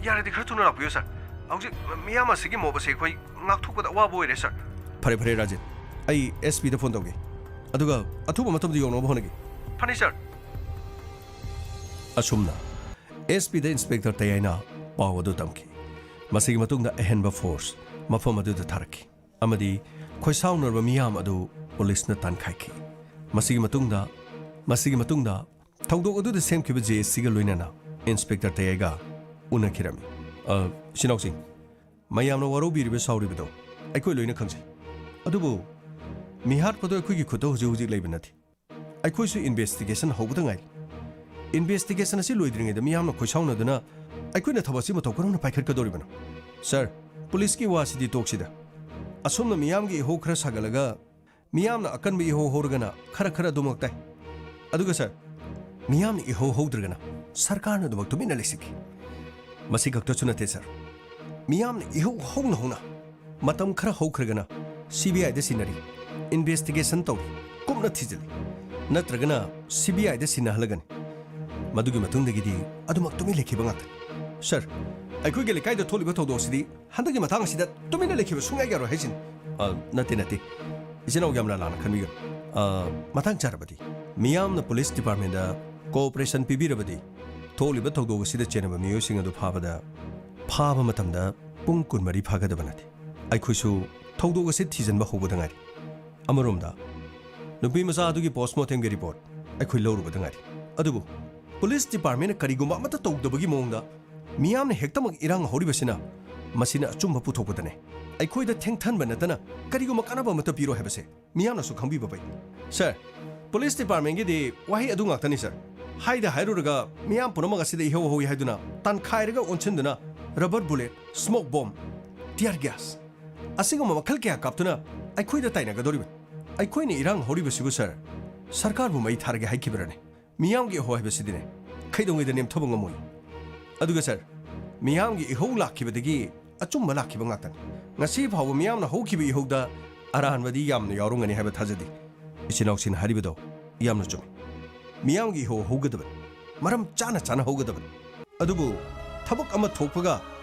ꯌꯥꯔꯗꯤ ꯈꯔ ꯊꯨꯅ ꯂꯥꯛꯄꯤꯌꯨ, ꯁꯥꯔ꯫ ꯍꯧꯖꯤꯛ ꯃꯤꯌꯥꯝ ꯑꯁꯤꯒꯤ ꯃꯣꯕ ꯑꯁꯤ ꯑꯩꯈꯣꯏ ꯉꯥꯛꯊꯣꯛꯄꯗ ꯑꯋꯥꯕ ꯑꯣꯏꯔꯦ, ꯁꯥꯔ꯫ ꯐꯔꯦ, ꯐꯔꯦ, ꯔꯥꯖꯦꯟ꯫ ꯑꯩ ꯑꯦꯁ ꯄꯤꯗ ꯐꯣꯟ ꯇꯧꯒꯦ꯫ ꯑꯗꯨꯒ ꯑꯊꯨꯕ ꯃꯇꯝꯗ ꯌꯧꯅꯕ ꯍꯣꯠꯅꯒꯦ꯫ ꯐꯅꯤ, ꯁꯥꯔ꯫ ꯑꯁꯨꯝꯅ ꯑꯦꯁ ꯄꯤꯗ ꯏꯟꯁꯄꯦꯛꯇꯔ ꯇꯌꯥꯏꯅ ꯄꯥꯎ ꯑꯗꯨ ꯇꯝꯈꯤ꯫ ꯃꯁꯤꯒꯤ ꯃꯇꯨꯡꯗ ꯑꯍꯦꯟꯕ ꯐꯣꯔꯁ ꯃꯐꯝ ꯑꯗꯨꯗ ꯊꯥꯔꯛꯈꯤ ꯑꯃꯗꯤ ꯈꯣꯏꯁꯥꯎꯅꯔꯕ ꯃꯤꯌꯥꯝ ꯑꯗꯨ ꯄꯨꯂꯤꯁꯅ ꯇꯥꯟꯈꯥꯏꯈꯤ꯫ ꯃꯁꯤꯒꯤ ꯃꯇꯨꯡꯗ, ꯃꯁꯤꯒꯤ ꯃꯇꯨꯡꯗ ꯊꯧꯗꯣꯛ ꯑꯗꯨꯗ ꯁꯦꯝꯈꯤꯕ ꯖꯦ ꯑꯦꯁ ꯁꯤꯒ ꯂꯣꯏꯅꯅ ꯏꯟꯁꯄꯦꯛꯇꯔ ꯇꯌꯥꯏꯒ ꯎꯅꯈꯤꯔꯝꯃꯤ꯫ ꯑ, ꯏꯆꯤꯟ ꯏꯅꯥꯎꯁꯤꯡ, ꯃꯌꯥꯝꯅ ꯋꯥꯔꯧꯕꯤꯔꯤꯕ ꯁꯥꯎꯔꯤꯕꯗꯣ ꯑꯩꯈꯣꯏ ꯂꯣꯏꯅ ꯈꯪꯖꯩ꯫ ꯑꯗꯨꯕꯨ ꯃꯤꯍꯥꯠꯄꯗꯣ ꯑꯩꯈꯣꯏꯒꯤ ꯈꯨꯠꯇ ꯍꯧꯖꯤꯛ ꯍꯧꯖꯤꯛ ꯂꯩꯕ ꯅꯠꯇꯦ꯫ ꯑꯩꯈꯣꯏꯁꯨ ꯏꯟꯚꯦꯁꯇꯤꯒꯦꯁꯟ ꯍꯧꯕꯗ ꯉꯥꯏꯔꯤ꯫ ꯏꯟꯚꯦꯁꯇꯤꯒꯦꯁꯟ ꯑꯁꯤ ꯂꯣꯏꯗ꯭ꯔꯤꯉꯩꯗ ꯃꯤꯌꯥꯝꯅ ꯈꯣꯏꯁꯥꯎꯅꯗꯨꯅ ꯑꯩꯈꯣꯏꯅ ꯊꯕꯛ ꯑꯁꯤ ꯃꯇꯧ ꯀꯔꯝꯅ ꯄꯥꯏꯈꯠꯀꯗꯧꯔꯤꯕꯅꯣ? ꯁꯥꯔ, ꯄꯨꯂꯤꯁꯀꯤ ꯋꯥꯁꯤꯗꯤ ꯇꯣꯛꯁꯤꯗ꯫ ꯑꯁꯣꯝꯅ ꯃꯤꯌꯥꯝꯒꯤ ꯏꯍꯧ ꯈꯔ ꯁꯥꯒꯠꯂꯒ ꯃꯤꯌꯥꯝꯅ ꯑꯀꯟꯕ ꯏꯍꯧ ꯍꯧꯔꯒꯅ ꯈꯔ ꯈꯔ ꯑꯗꯨꯃꯛ ꯇꯥꯏ꯫ ꯑꯗꯨꯒ ꯁꯥꯔ, ꯃꯤꯌꯥꯝꯅ ꯏꯍꯧ ꯍꯧꯗ꯭ꯔꯒꯅ ꯁꯔꯀꯥꯔꯅ ꯑꯗꯨꯃꯛ ꯇꯨꯃꯤꯟꯅ ꯂꯩꯁꯤꯟꯈꯤ꯫ ꯃꯁꯤ ꯈꯛꯇꯁꯨ ꯅꯠꯇꯦ ꯁꯥꯔ, ꯃꯤꯌꯥꯝꯅ ꯏꯍꯧ ꯍꯧꯅ ꯍꯧꯅ ꯃꯇꯝ ꯈꯔ ꯍꯧꯈ꯭ꯔꯒꯅ ꯁꯤ ꯕꯤ ꯑꯥꯏꯗ ꯁꯤꯟꯅꯔꯤ, ꯏꯟꯚꯦꯁꯇꯤꯒꯦꯁꯟ ꯇꯧꯔꯤ, ꯀꯨꯞꯅ ꯊꯤꯖꯤꯜꯂꯤ꯫ ꯅꯠꯇ꯭ꯔꯒꯅ ꯁꯤ ꯕꯤ ꯑꯥꯏꯗ ꯁꯤꯟꯅꯍꯜꯂꯒꯅꯤ꯫ ꯃꯗꯨꯒꯤ ꯃꯇꯨꯡꯗꯒꯤꯗꯤ ꯑꯗꯨꯃꯛ ꯇꯨꯃꯤꯟ ꯂꯩꯈꯤꯕ ꯉꯥꯛꯇꯅꯤ꯫ ꯁꯥꯔ, ꯑꯩꯈꯣꯏꯒꯤ ꯂꯩꯀꯥꯏꯗ ꯊꯣꯛꯂꯤꯕ ꯊꯧꯗꯣꯛ ꯑꯁꯤꯗꯤ ꯍꯟꯗꯛꯀꯤ ꯃꯇꯥꯡ ꯑꯁꯤꯗ ꯇꯨꯃꯤꯟꯅ ꯂꯩꯈꯤꯕ ꯁꯨꯡꯌꯥ ꯌꯥꯔꯣꯏ ꯍꯥꯏꯁꯤꯅꯤ꯫ ꯑ, ꯅꯠꯇꯦ, ꯅꯠꯇꯦ꯫ ꯏꯆꯤꯟ ꯏꯅꯥꯎ ꯌꯥꯝꯅ ꯂꯥꯟꯅ ꯈꯟꯕꯤꯒꯅꯨ꯫ ꯑ, ꯃꯇꯥꯡ ꯆꯥꯔꯕꯗꯤ, ꯃꯤꯌꯥꯝꯅ ꯄꯨꯂꯤꯁ ꯗꯤꯄꯥꯔꯠꯃꯦꯟꯗ ꯀꯣꯑꯣꯄꯔꯦꯁꯟ ꯄꯤꯕꯤꯔꯕꯗꯤ, ꯊꯣꯛꯂꯤꯕ ꯊꯧꯗꯣꯛ ꯑꯁꯤꯗ ꯆꯦꯟꯅꯕ ꯃꯤꯑꯣꯏꯁꯤꯡ ꯑꯗꯨ ꯐꯥꯕꯗ, ꯐꯥꯕ ꯃꯇꯝꯗ ꯄꯨꯡ ꯀꯨꯟꯃꯔꯤ ꯐꯥꯒꯗꯕ ꯅꯠꯇꯦ꯫ ꯑꯩꯈꯣꯏꯁꯨ ꯊꯧꯗꯣꯛ ꯑꯁꯤ ꯊꯤꯖꯤꯟꯕ ꯍꯧꯕꯗ ꯉꯥꯏꯔꯤ꯫ ꯑꯃꯔꯣꯝꯗ, ꯅꯨꯄꯤ ꯃꯆꯥ ꯑꯗꯨꯒꯤ ꯄꯣꯁꯃꯣꯔꯇꯦꯝꯒꯤ ꯔꯤꯄꯣꯔꯠ ꯑꯩꯈꯣꯏ ꯂꯧꯔꯨꯕꯗ ꯉꯥꯏꯔꯤ꯫ ꯑꯗꯨꯕꯨ ꯄꯨꯂꯤꯁ ꯗꯤꯄꯥꯔꯠꯃꯦꯟꯅ ꯀꯔꯤꯒꯨꯝꯕ ꯑꯃꯠꯇ ꯇꯧꯗꯕꯒꯤ ꯃꯑꯣꯡꯗ ꯃꯤꯌꯥꯝꯅ ꯍꯦꯛꯇꯃꯛ ꯏꯔꯥꯡ ꯍꯧꯔꯤꯕꯁꯤꯅ, ꯃꯁꯤꯅ ꯑꯆꯨꯝꯕ ꯄꯨꯊꯣꯛꯄꯗꯅꯦ꯫ ꯑꯩꯈꯣꯏꯗ ꯊꯦꯡꯊꯍꯟꯕ ꯅꯠꯇꯅ ꯀꯔꯤꯒꯨꯝꯕ ꯀꯥꯟꯅꯕ ꯑꯃꯠꯇ ꯄꯤꯔꯣꯏ ꯍꯥꯏꯕꯁꯦ ꯃꯤꯌꯥꯝꯅꯁꯨ ꯈꯪꯕꯤꯕ ꯐꯩ꯫ ꯁꯥꯔ, ꯄꯨꯂꯤꯁ ꯗꯤꯄꯥꯔꯠꯃꯦꯟꯒꯤꯗꯤ ꯋꯥꯍꯩ ꯑꯗꯨ ꯉꯥꯛꯇꯅꯤ, ꯁꯥꯔ꯫ ꯍꯥꯏꯗ ꯍꯥꯏꯔꯨꯔꯒ ꯃꯤꯌꯥꯝ ꯄꯨꯝꯅꯃꯛ ꯑꯁꯤꯗ ꯏꯍꯧ ꯍꯧꯏ ꯍꯥꯏꯗꯨꯅ ꯇꯥꯟꯈꯥꯏꯔꯒ ꯑꯣꯟꯁꯤꯟꯗꯨꯅ rubber bullet, smoke bomb, tear gas ꯑꯁꯤꯒꯨꯝꯕ ꯃꯈꯜ ꯀꯌꯥ ꯀꯥꯞꯇꯨꯅ ꯑꯩꯈꯣꯏꯗ ꯇꯥꯏꯅꯒꯗꯧꯔꯤꯕꯅꯤ꯫ ꯑꯩꯈꯣꯏꯅ ꯏꯔꯥꯡ ꯍꯧꯔꯤꯕꯁꯤꯕꯨ, ꯁꯥꯔ, ꯁꯔꯀꯥꯔꯕꯨ ꯃꯩ ꯊꯥꯔꯒꯦ ꯍꯥꯏꯈꯤꯕ꯭ꯔꯅꯦ? ꯃꯤꯌꯥꯝꯒꯤ ꯏꯍꯧ ꯍꯥꯏꯕꯁꯤꯗꯤꯅꯦ, ꯀꯩꯗꯧꯉꯩꯗ ꯅꯦꯝꯊꯕ ꯉꯝꯃꯣꯏ꯫ ꯑꯗꯨꯒ ꯁꯥꯔ, ꯃꯤꯌꯥꯝꯒꯤ ꯏꯍꯧ ꯂꯥꯛꯈꯤꯕꯗꯒꯤ ꯑꯆꯨꯝꯕ ꯂꯥꯛꯈꯤꯕ ꯉꯥꯛꯇꯅꯤ꯫ ꯉꯁꯤ ꯐꯥꯎꯕ ꯃꯤꯌꯥꯝꯅ ꯍꯧꯈꯤꯕ ꯏꯍꯧꯗ ꯑꯔꯥꯟꯕꯗꯤ ꯌꯥꯝꯅ ꯌꯥꯎꯔꯝꯒꯅꯤ ꯍꯥꯏꯕ ꯊꯥꯖꯗꯦ꯫ ꯏꯆꯤꯟ ꯏꯅꯥꯎꯁꯤꯡꯅ ꯍꯥꯏꯔꯤꯕꯗꯣ ꯌꯥꯝꯅ ꯆꯨꯝꯃꯤ꯫ ꯃꯤꯌꯥꯝꯒꯤ ꯏꯍꯧ ꯍꯧꯒꯗꯕꯅꯤ, ꯃꯔꯝ ꯆꯥꯅ ꯆꯥꯅ ꯍꯧꯒꯗꯕꯅꯤ꯫ ꯑꯗꯨꯕꯨ ꯊꯕꯛ ꯑꯃ ꯊꯣꯛꯄꯒ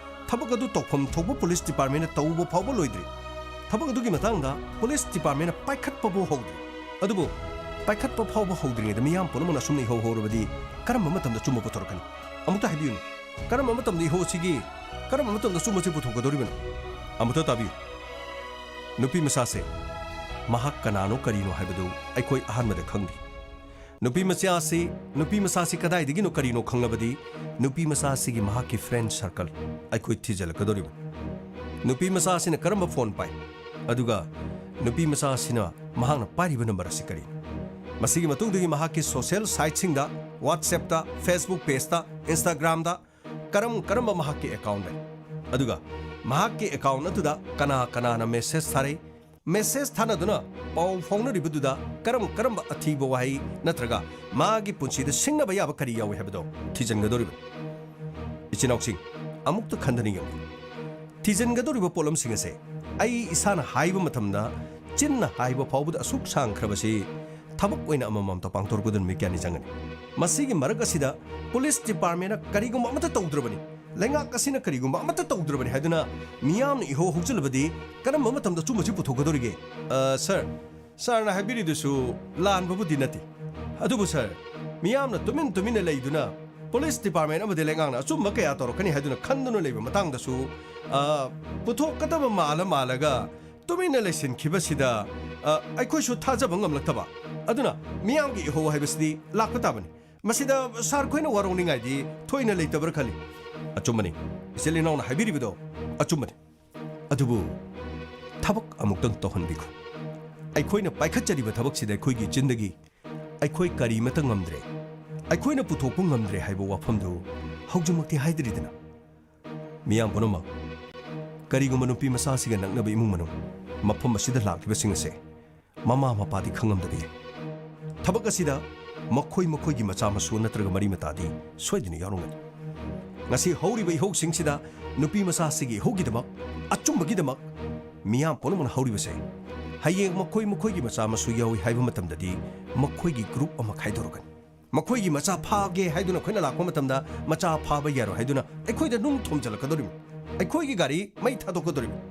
ꯊꯕꯛ ꯑꯗꯨ ꯇꯧꯐꯝ ꯊꯣꯛꯄ ꯄꯨꯂꯤꯁ ꯗꯤꯄꯥꯔꯠꯃꯦꯟꯅ ꯇꯧꯕ ꯐꯥꯎꯕ ꯂꯣꯏꯗ꯭ꯔꯤ꯫ ꯊꯕꯛ ꯑꯗꯨꯒꯤ ꯃꯇꯥꯡꯗ ꯄꯨꯂꯤꯁ ꯗꯤꯄꯥꯔꯠꯃꯦꯟꯅ ꯄꯥꯏꯈꯠꯄꯕꯨ ꯍꯧꯗ꯭ꯔꯤ꯫ ꯑꯗꯨꯕꯨ ꯄꯥꯏꯈꯠꯄ ꯐꯥꯎꯕ ꯍꯧꯗ꯭ꯔꯤꯉꯩꯗ ꯃꯤꯌꯥꯝ ꯄꯨꯝꯅꯃꯛꯅ ꯑꯁꯨꯝꯅ ꯏꯍꯧ ꯍꯧꯔꯕꯗꯤ ꯀꯔꯝꯕ ꯃꯇꯝꯗ ꯑꯆꯨꯝꯕ ꯄꯨꯊꯣꯔꯛꯀꯅꯤ? ꯑꯃꯨꯛꯇ ꯍꯥꯏꯕꯤꯌꯨꯅꯦ, ꯀꯔꯝꯕ ꯃꯇꯝꯗ ꯏꯍꯧ ꯑꯁꯤꯒꯤ, ꯀꯔꯝꯕ ꯃꯇꯝꯗ ꯑꯆꯨꯝꯕꯁꯤ ꯄꯨꯊꯣꯛꯀꯗꯧꯔꯤꯕꯅꯣ? ꯑꯃꯨꯛꯇ ꯇꯥꯕꯤꯌꯨ꯫ ꯅꯨꯄꯤ ꯃꯆꯥꯁꯦ ꯃꯍꯥꯛ ꯀꯅꯥꯅꯣ ꯀꯔꯤꯅꯣ ꯍꯥꯏꯕꯗꯨ ꯑꯩꯈꯣꯏ ꯑꯍꯥꯟꯕꯗ ꯈꯪꯗꯦ꯫ ꯅꯨꯄꯤ ꯃꯆꯥ ꯑꯁꯤ, ꯅꯨꯄꯤ ꯃꯆꯥ ꯑꯁꯤ ꯀꯗꯥꯏꯗꯒꯤꯅꯣ ꯀꯔꯤꯅꯣ ꯈꯪꯂꯕꯗꯤ, ꯅꯨꯄꯤ ꯃꯆꯥ ꯑꯁꯤꯒꯤ ꯃꯍꯥꯛꯀꯤ ꯐ꯭ꯔꯦꯟ ꯁꯔꯀꯜ ꯑꯩꯈꯣꯏ ꯊꯤꯖꯤꯜꯂꯛꯀꯗꯧꯔꯤꯕꯅꯤ꯫ ꯅꯨꯄꯤ ꯃꯆꯥ ꯑꯁꯤꯅ ꯀꯔꯝꯕ ꯐꯣꯟ ꯄꯥꯏ, ꯑꯗꯨꯒ ꯅꯨꯄꯤ ꯃꯆꯥ ꯑꯁꯤꯅ ꯃꯍꯥꯛꯅ ꯄꯥꯏꯔꯤꯕ ꯅꯝꯕꯔ ꯑꯁꯤ ꯀꯔꯤꯅꯣ? ꯃꯁꯤꯒꯤ ꯃꯇꯨꯡꯗꯒꯤ ꯃꯍꯥꯛꯀꯤ ꯁꯣꯁꯤꯌꯦꯜ ꯁꯥꯏꯠꯁꯤꯡꯗ, WhatsApp-ꯇ, Facebook page-ꯇ, Instagram-ꯗ ꯀꯔꯝ ꯀꯔꯝꯕ ꯃꯍꯥꯛꯀꯤ ꯑꯦꯀꯥꯎꯟ ꯂꯩ, ꯑꯗꯨꯒ ꯃꯍꯥꯛꯀꯤ ꯑꯦꯀꯥꯎꯟ ꯑꯗꯨꯗ ꯀꯅꯥ ꯀꯅꯥꯅ ꯃꯦꯁꯦꯖ ꯊꯥꯔꯛꯏ, ꯃꯦꯁꯦꯖ ꯊꯥꯅꯗꯨꯅ ꯄꯥꯎ ꯐꯥꯎꯅꯔꯤꯕꯗꯨꯗ ꯀꯔꯝ ꯀꯔꯝꯕ ꯑꯊꯤꯕ ꯋꯥꯍꯩ ꯅꯠꯇ꯭ꯔꯒ ꯃꯥꯒꯤ ꯄꯨꯟꯁꯤꯗ ꯁꯤꯡꯅꯕ ꯌꯥꯕ ꯀꯔꯤ ꯌꯥꯎꯏ ꯍꯥꯏꯕꯗꯣ ꯊꯤꯖꯤꯟꯒꯗꯧꯔꯤꯕꯅꯤ꯫ ꯏꯆꯤꯟ ꯏꯅꯥꯎꯁꯤꯡ, ꯑꯃꯨꯛꯇ ꯈꯟꯊꯅ ꯌꯦꯡꯕꯤꯌꯨ꯫ ꯊꯤꯖꯤꯟꯒꯗꯧꯔꯤꯕ ꯄꯣꯠꯂꯝꯁꯤꯡ ꯑꯁꯦ ꯑꯩ ꯏꯁꯥꯅ ꯍꯥꯏꯕ ꯃꯇꯝꯗ ꯆꯤꯟꯅ ꯍꯥꯏꯕ ꯐꯥꯎꯕꯗ ꯑꯁꯨꯛ ꯁꯥꯡꯈ꯭ꯔꯕꯁꯤ ꯊꯕꯛ ꯑꯣꯏꯅ ꯑꯃꯃꯝꯇ ꯄꯥꯡꯊꯣꯔꯛꯄꯗ ꯅꯨꯃꯤꯠ ꯀꯌꯥꯅꯤ ꯆꯪꯒꯅꯤ꯫ ꯃꯁꯤꯒꯤ ꯃꯔꯛ ꯑꯁꯤꯗ ꯄꯨꯂꯤꯁ ꯗꯤꯄꯥꯔꯠꯃꯦꯟꯅ ꯀꯔꯤꯒꯨꯝꯕ ꯑꯃꯠꯇ ꯇꯧꯗ꯭ꯔꯕꯅꯤ, ꯂꯩꯉꯥꯛ ꯑꯁꯤꯅ ꯀꯔꯤꯒꯨꯝꯕ ꯑꯃꯠꯇ ꯇꯧꯗ꯭ꯔꯕꯅꯤ ꯍꯥꯏꯗꯨꯅ ꯃꯤꯌꯥꯝꯅ ꯏꯍꯧ ꯍꯧꯖꯤꯜꯂꯕꯗꯤ ꯀꯔꯝꯕ ꯃꯇꯝꯗ ꯑꯆꯨꯝꯕꯁꯤ ꯄꯨꯊꯣꯛꯀꯗꯧꯔꯤꯒꯦ? ꯑ, ꯁꯥꯔ, ꯁꯥꯔꯅ ꯍꯥꯏꯕꯤꯔꯤꯗꯨꯁꯨ ꯂꯥꯟꯕꯕꯨꯗꯤ ꯅꯠꯇꯦ꯫ ꯑꯗꯨꯕꯨ ꯁꯥꯔ, ꯃꯤꯌꯥꯝꯅ ꯇꯨꯃꯤꯟ ꯇꯨꯃꯤꯟꯅ ꯂꯩꯗꯨꯅ ꯄꯨꯂꯤꯁ ꯗꯤꯄꯥꯔꯠꯃꯦꯟ ꯑꯃꯗꯤ ꯂꯩꯉꯥꯛꯅ ꯑꯆꯨꯝꯕ ꯀꯌꯥ ꯇꯧꯔꯛꯀꯅꯤ ꯍꯥꯏꯗꯨꯅ ꯈꯟꯗꯨꯅ ꯂꯩꯕ ꯃꯇꯥꯡꯗꯁꯨ, ꯑ, ꯄꯨꯊꯣꯛꯀꯗꯕ ꯃꯥꯜꯂ ꯃꯥꯜꯂꯒ ꯇꯨꯃꯤꯟꯅ ꯂꯩꯁꯤꯟꯈꯤꯕꯁꯤꯗ, ꯑ, ꯑꯩꯈꯣꯏꯁꯨ ꯊꯥꯖꯕ ꯉꯝꯂꯛꯇꯕ꯫ ꯑꯗꯨꯅ ꯃꯤꯌꯥꯝꯒꯤ ꯏꯍꯧ ꯍꯥꯏꯕꯁꯤꯗꯤ ꯂꯥꯛꯄ ꯇꯥꯕꯅꯤ꯫ ꯃꯁꯤꯗ ꯁꯥꯔ ꯈꯣꯏꯅ ꯋꯥꯔꯧꯅꯤꯡꯉꯥꯏꯗꯤ ꯊꯣꯏꯅ ꯂꯩꯇꯕ꯭ꯔꯥ ꯈꯜꯂꯤ꯫ ꯑꯆꯨꯝꯕꯅꯤ, ꯏꯆꯤꯜ ꯏꯅꯥꯎꯅ ꯍꯥꯏꯕꯤꯔꯤꯕꯗꯣ ꯑꯆꯨꯝꯕꯅꯤ꯫ ꯑꯗꯨꯕꯨ ꯊꯕꯛ ꯑꯃꯨꯛꯇꯪ ꯇꯧꯍꯟꯕꯤꯈꯣ꯫ ꯑꯩꯈꯣꯏꯅ ꯄꯥꯏꯈꯠꯆꯔꯤꯕ ꯊꯕꯛꯁꯤꯗ ꯑꯩꯈꯣꯏꯒꯤ ꯆꯤꯟꯗꯒꯤ "ꯑꯩꯈꯣꯏ ꯀꯔꯤꯃꯇ ꯉꯝꯗ꯭ꯔꯦ, ꯑꯩꯈꯣꯏꯅ ꯄꯨꯊꯣꯛꯄ ꯉꯝꯗ꯭ꯔꯦ" ꯍꯥꯏꯕ ꯋꯥꯐꯝꯗꯨ ꯍꯧꯖꯤꯛꯃꯛꯇꯤ ꯍꯥꯏꯗ꯭ꯔꯤꯗꯅ꯫ ꯃꯤꯌꯥꯝ ꯄꯨꯝꯅꯃꯛ, ꯀꯔꯤꯒꯨꯝꯕ ꯅꯨꯄꯤ ꯃꯆꯥ ꯑꯁꯤꯒ ꯅꯛꯅꯕ ꯏꯃꯨꯡ ꯃꯅꯨꯡ, ꯃꯐꯝ ꯑꯁꯤꯗ ꯂꯥꯛꯂꯤꯕꯁꯤꯡ ꯑꯁꯦ ꯃꯃꯥ ꯃꯄꯥꯗꯤ ꯈꯪꯉꯝꯗꯕ ꯌꯥꯏ꯫ ꯊꯕꯛ ꯑꯁꯤꯗ ꯃꯈꯣꯏ ꯃꯈꯣꯏꯒꯤ ꯃꯆꯥ ꯃꯁꯨ ꯅꯠꯇ꯭ꯔꯒ ꯃꯔꯤ ꯃꯇꯥꯗꯤ ꯁꯣꯏꯗꯅ ꯌꯥꯎꯔꯝꯒꯅꯤ꯫ ꯉꯁꯤ ꯍꯧꯔꯤꯕ ꯏꯍꯧꯁꯤꯡꯁꯤꯗ ꯅꯨꯄꯤ ꯃꯆꯥꯁꯤꯒꯤ ꯏꯍꯧꯒꯤꯗꯃꯛ, ꯑꯆꯨꯝꯕꯒꯤꯗꯃꯛ ꯃꯤꯌꯥꯝ ꯄꯨꯝꯅꯃꯛꯅ ꯍꯧꯔꯤꯕꯁꯦ, ꯍꯌꯦꯡ ꯃꯈꯣꯏ ꯃꯈꯣꯏꯒꯤ ꯃꯆꯥ ꯃꯁꯨ ꯌꯥꯎꯏ ꯍꯥꯏꯕ ꯃꯇꯝꯗꯗꯤ ꯃꯈꯣꯏꯒꯤ ꯒ꯭ꯔꯨꯞ ꯑꯃ ꯈꯥꯏꯗꯣꯔꯛꯀꯅꯤ꯫ ꯃꯈꯣꯏꯒꯤ ꯃꯆꯥ ꯐꯥꯒꯦ ꯍꯥꯏꯗꯨꯅ ꯑꯩꯈꯣꯏꯅ ꯂꯥꯛꯄ ꯃꯇꯝꯗ ꯃꯆꯥ ꯐꯥꯕ ꯌꯥꯔꯣꯏ ꯍꯥꯏꯗꯨꯅ ꯑꯩꯈꯣꯏꯗ ꯅꯨꯡ ꯊꯣꯝꯖꯤꯜꯂꯛꯀꯗꯧꯔꯤꯕꯅꯤ꯫ ꯑꯩꯈꯣꯏꯒꯤ ꯒꯥꯔꯤ ꯃꯩ ꯊꯥꯗꯣꯛꯀꯗꯧꯔꯤꯕꯅꯤ꯫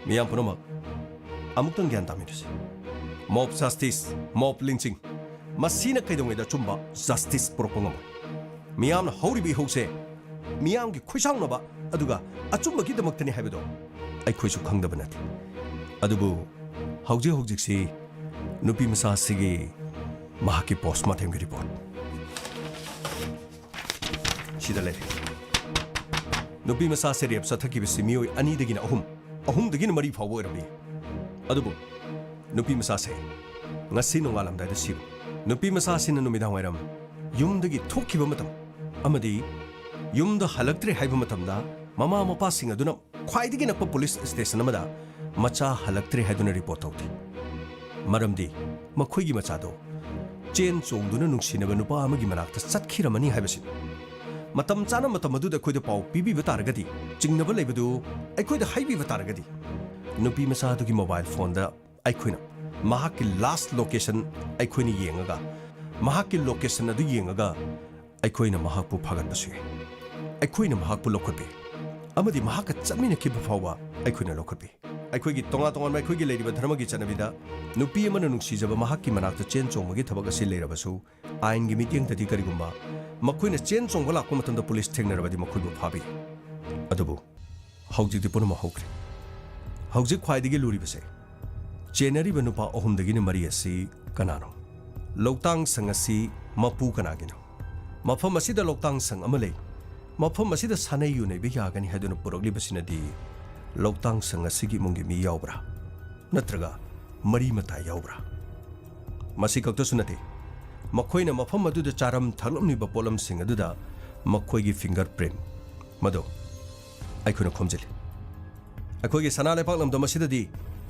ꯃꯤꯌꯥꯝ ꯄꯨꯝꯅꯃꯛ, ꯑꯃꯨꯛꯇꯪ ꯒ꯭ꯌꯥꯟ ꯇꯥꯃꯤꯟꯅꯁꯤ꯫ ꯃꯣꯕ ꯖꯁꯇꯤꯁ, ꯃꯣꯕ ꯂꯤꯟꯆꯤꯡ, ꯃꯁꯤꯅ ꯀꯩꯗꯧꯉꯩꯗ ꯑꯆꯨꯝꯕ ꯖꯁꯇꯤꯁ ꯄꯨꯔꯛꯄ ꯉꯝꯃꯣꯏ꯫ ꯃꯤꯌꯥꯝꯅ ꯍꯧꯔꯤꯕ ꯏꯍꯧꯁꯦ ꯃꯤꯌꯥꯝꯒꯤ ꯈꯣꯏꯁꯥꯎꯅꯕ ꯑꯗꯨꯒ ꯑꯆꯨꯝꯕꯒꯤꯗꯃꯛꯇꯅꯤ ꯍꯥꯏꯕꯗꯣ ꯑꯩꯈꯣꯏꯁꯨ ꯈꯪꯗꯕ ꯅꯠꯇꯦ꯫ ꯑꯗꯨꯕꯨ ꯍꯧꯖꯤꯛ ꯍꯧꯖꯤꯛꯁꯤ ꯅꯨꯄꯤ ꯃꯆꯥ ꯑꯁꯤꯒꯤ ꯃꯍꯥꯛꯀꯤ ꯄꯣꯁꯃꯣꯔꯇꯦꯝꯒꯤ ꯔꯤꯄꯣꯔꯠ ꯁꯤꯗ ꯂꯩꯔꯦ꯫ ꯅꯨꯄꯤ ꯃꯆꯥꯁꯦ ꯔꯦꯞ ꯆꯠꯊꯈꯤꯕꯁꯤ ꯃꯤꯑꯣꯏ ꯑꯅꯤꯗꯒꯤꯅ ꯑꯍꯨꯝ, ꯑꯍꯨꯝꯗꯒꯤꯅ ꯃꯔꯤ ꯐꯥꯎꯕ ꯑꯣꯏꯔꯝꯃꯤ꯫ ꯑꯗꯨꯕꯨ ꯅꯨꯄꯤ ꯃꯆꯥꯁꯦ ꯉꯁꯤ ꯅꯣꯡꯉꯥꯜꯂꯝꯗꯥꯏꯗ ꯁꯤꯕ꯫ ꯅꯨꯄꯤ ꯃꯆꯥꯁꯤꯅ ꯅꯨꯃꯤꯗꯥꯡ ꯋꯥꯏꯔꯝ ꯌꯨꯝꯗꯒꯤ ꯊꯣꯛꯈꯤꯕ ꯃꯇꯝ ꯑꯃꯗꯤ ꯌꯨꯝꯗ ꯍꯜꯂꯛꯇ꯭ꯔꯦ ꯍꯥꯏꯕ ꯃꯇꯝꯗ, ꯃꯃꯥ ꯃꯄꯥꯁꯤꯡ ꯑꯗꯨꯅ ꯈ꯭ꯋꯥꯏꯗꯒꯤ ꯅꯛꯄ ꯄꯨꯂꯤꯁ ꯁ꯭ꯇꯦꯁꯟ ꯑꯃꯗ ꯃꯆꯥ ꯍꯜꯂꯛꯇ꯭ꯔꯦ ꯍꯥꯏꯗꯨꯅ ꯔꯤꯄꯣꯔꯠ ꯇꯧꯗꯦ꯫ ꯃꯔꯝꯗꯤ ꯃꯈꯣꯏꯒꯤ ꯃꯆꯥꯗꯣ ꯆꯦꯟ ꯆꯣꯡꯗꯨꯅ ꯅꯨꯡꯁꯤꯅꯕ ꯅꯨꯄꯥ ꯑꯃꯒꯤ ꯃꯅꯥꯛꯇ ꯆꯠꯈꯤꯔꯝꯃꯅꯤ ꯍꯥꯏꯕꯁꯤꯅꯤ꯫ ꯃꯇꯝ ꯆꯥꯅ ꯃꯇꯝ ꯑꯗꯨꯗ ꯑꯩꯈꯣꯏꯗ ꯄꯥꯎ ꯄꯤꯕꯤꯕ ꯇꯥꯔꯒꯗꯤ, ꯆꯤꯡꯅꯕ ꯂꯩꯕꯗꯨ ꯑꯩꯈꯣꯏꯗ ꯍꯥꯏꯕꯤꯕ ꯇꯥꯔꯒꯗꯤ, ꯅꯨꯄꯤ ꯃꯆꯥꯗꯨꯒꯤ ꯃꯣꯕꯥꯏꯜ ꯐꯣꯟꯗ ꯑꯩꯈꯣꯏꯅ ꯃꯍꯥꯛꯀꯤ ꯂꯥꯁ ꯂꯣꯀꯦꯁꯟ ꯑꯩꯈꯣꯏꯅ ꯌꯦꯡꯉꯒ, ꯃꯍꯥꯛꯀꯤ ꯂꯣꯀꯦꯁꯟ ꯑꯗꯨ ꯌꯦꯡꯉꯒ ꯑꯩꯈꯣꯏꯅ ꯃꯍꯥꯛꯄꯨ ꯐꯥꯒꯠꯄꯁꯨ ꯌꯥꯏ꯫ ꯑꯩꯈꯣꯏꯅ ꯃꯍꯥꯛꯄꯨ ꯂꯧꯈꯠꯄꯤ ꯑꯃꯗꯤ ꯃꯍꯥꯛꯀ ꯆꯠꯃꯤꯟꯅꯈꯤꯕ ꯐꯥꯎꯕ ꯑꯩꯈꯣꯏꯅ ꯂꯧꯈꯠꯄꯤ꯫ ꯑꯩꯈꯣꯏꯒꯤ ꯇꯣꯉꯥꯟ ꯇꯣꯉꯥꯟꯕ ꯑꯩꯈꯣꯏꯒꯤ ꯂꯩꯔꯤꯕ ꯙꯔꯃꯒꯤ ꯆꯠꯅꯕꯤꯗ ꯅꯨꯄꯤ ꯑꯃꯅ ꯅꯨꯡꯁꯤꯖꯕ ꯃꯍꯥꯛꯀꯤ ꯃꯅꯥꯛꯇ ꯆꯦꯟ ꯆꯣꯡꯕꯒꯤ ꯊꯕꯛ ꯑꯁꯤ ꯂꯩꯔꯕꯁꯨ, ꯑꯥꯏꯟꯒꯤ ꯃꯤꯠꯌꯦꯡꯗꯗꯤ ꯀꯔꯤꯒꯨꯝꯕ ꯃꯈꯣꯏꯅ ꯆꯦꯟ ꯆꯣꯡꯕ ꯂꯥꯛꯄ ꯃꯇꯝꯗ ꯄꯨꯂꯤꯁ ꯊꯦꯡꯅꯔꯕꯗꯤ ꯃꯈꯣꯏꯕꯨ ꯐꯥꯕ ꯌꯥꯏ꯫ ꯑꯗꯨꯕꯨ ꯍꯧꯖꯤꯛꯇꯤ ꯄꯨꯝꯅꯃꯛ ꯍꯧꯈ꯭ꯔꯦ꯫ ꯍꯧꯖꯤꯛ ꯈ꯭ꯋꯥꯏꯗꯒꯤ ꯂꯨꯔꯤꯕꯁꯦ, ꯆꯦꯟꯅꯔꯤꯕ ꯅꯨꯄꯥ ꯑꯍꯨꯝꯗꯒꯤꯅ ꯃꯔꯤ ꯑꯁꯤ ꯀꯅꯥꯅꯣ? ꯂꯧꯇꯥꯡ ꯁꯪ ꯑꯁꯤ ꯃꯄꯨ ꯀꯅꯥꯒꯤꯅꯣ? ꯃꯐꯝ ꯑꯁꯤꯗ ꯂꯧꯇꯥꯡ ꯁꯪ ꯑꯃ ꯂꯩ꯫ ꯃꯐꯝ ꯑꯁꯤꯗ ꯁꯥꯟꯅꯩ ꯌꯨ ꯅꯩꯕ ꯌꯥꯒꯅꯤ ꯍꯥꯏꯗꯨꯅ ꯄꯨꯔꯛꯂꯤꯕꯁꯤꯅꯗꯤ ꯂꯧꯇꯥꯡ ꯁꯪ ꯑꯁꯤꯒꯤ ꯏꯃꯨꯡꯒꯤ ꯃꯤ ꯌꯥꯎꯕ꯭ꯔꯥ? ꯅꯠꯇ꯭ꯔꯒ ꯃꯔꯤ ꯃꯇꯥ ꯌꯥꯎꯕ꯭ꯔꯥ? ꯃꯁꯤ ꯈꯛꯇꯁꯨ ꯅꯠꯇꯦ, ꯃꯈꯣꯏꯅ ꯃꯐꯝ ꯑꯗꯨꯗ ꯆꯥꯔꯝ ꯊꯛꯂꯝꯂꯤꯕ ꯄꯣꯠꯂꯝꯁꯤꯡ ꯑꯗꯨꯗ ꯃꯈꯣꯏꯒꯤ ꯐꯤꯡꯒꯔ ꯄ꯭ꯔꯤꯟ, ꯃꯗꯨ ꯑꯩꯈꯣꯏꯅ ꯈꯣꯝꯖꯤꯜꯂꯤ꯫ ꯑꯩꯈꯣꯏꯒꯤ ꯁꯅꯥ ꯂꯩꯄꯥꯛ ꯂꯝꯗꯝ ꯑꯁꯤꯗꯗꯤ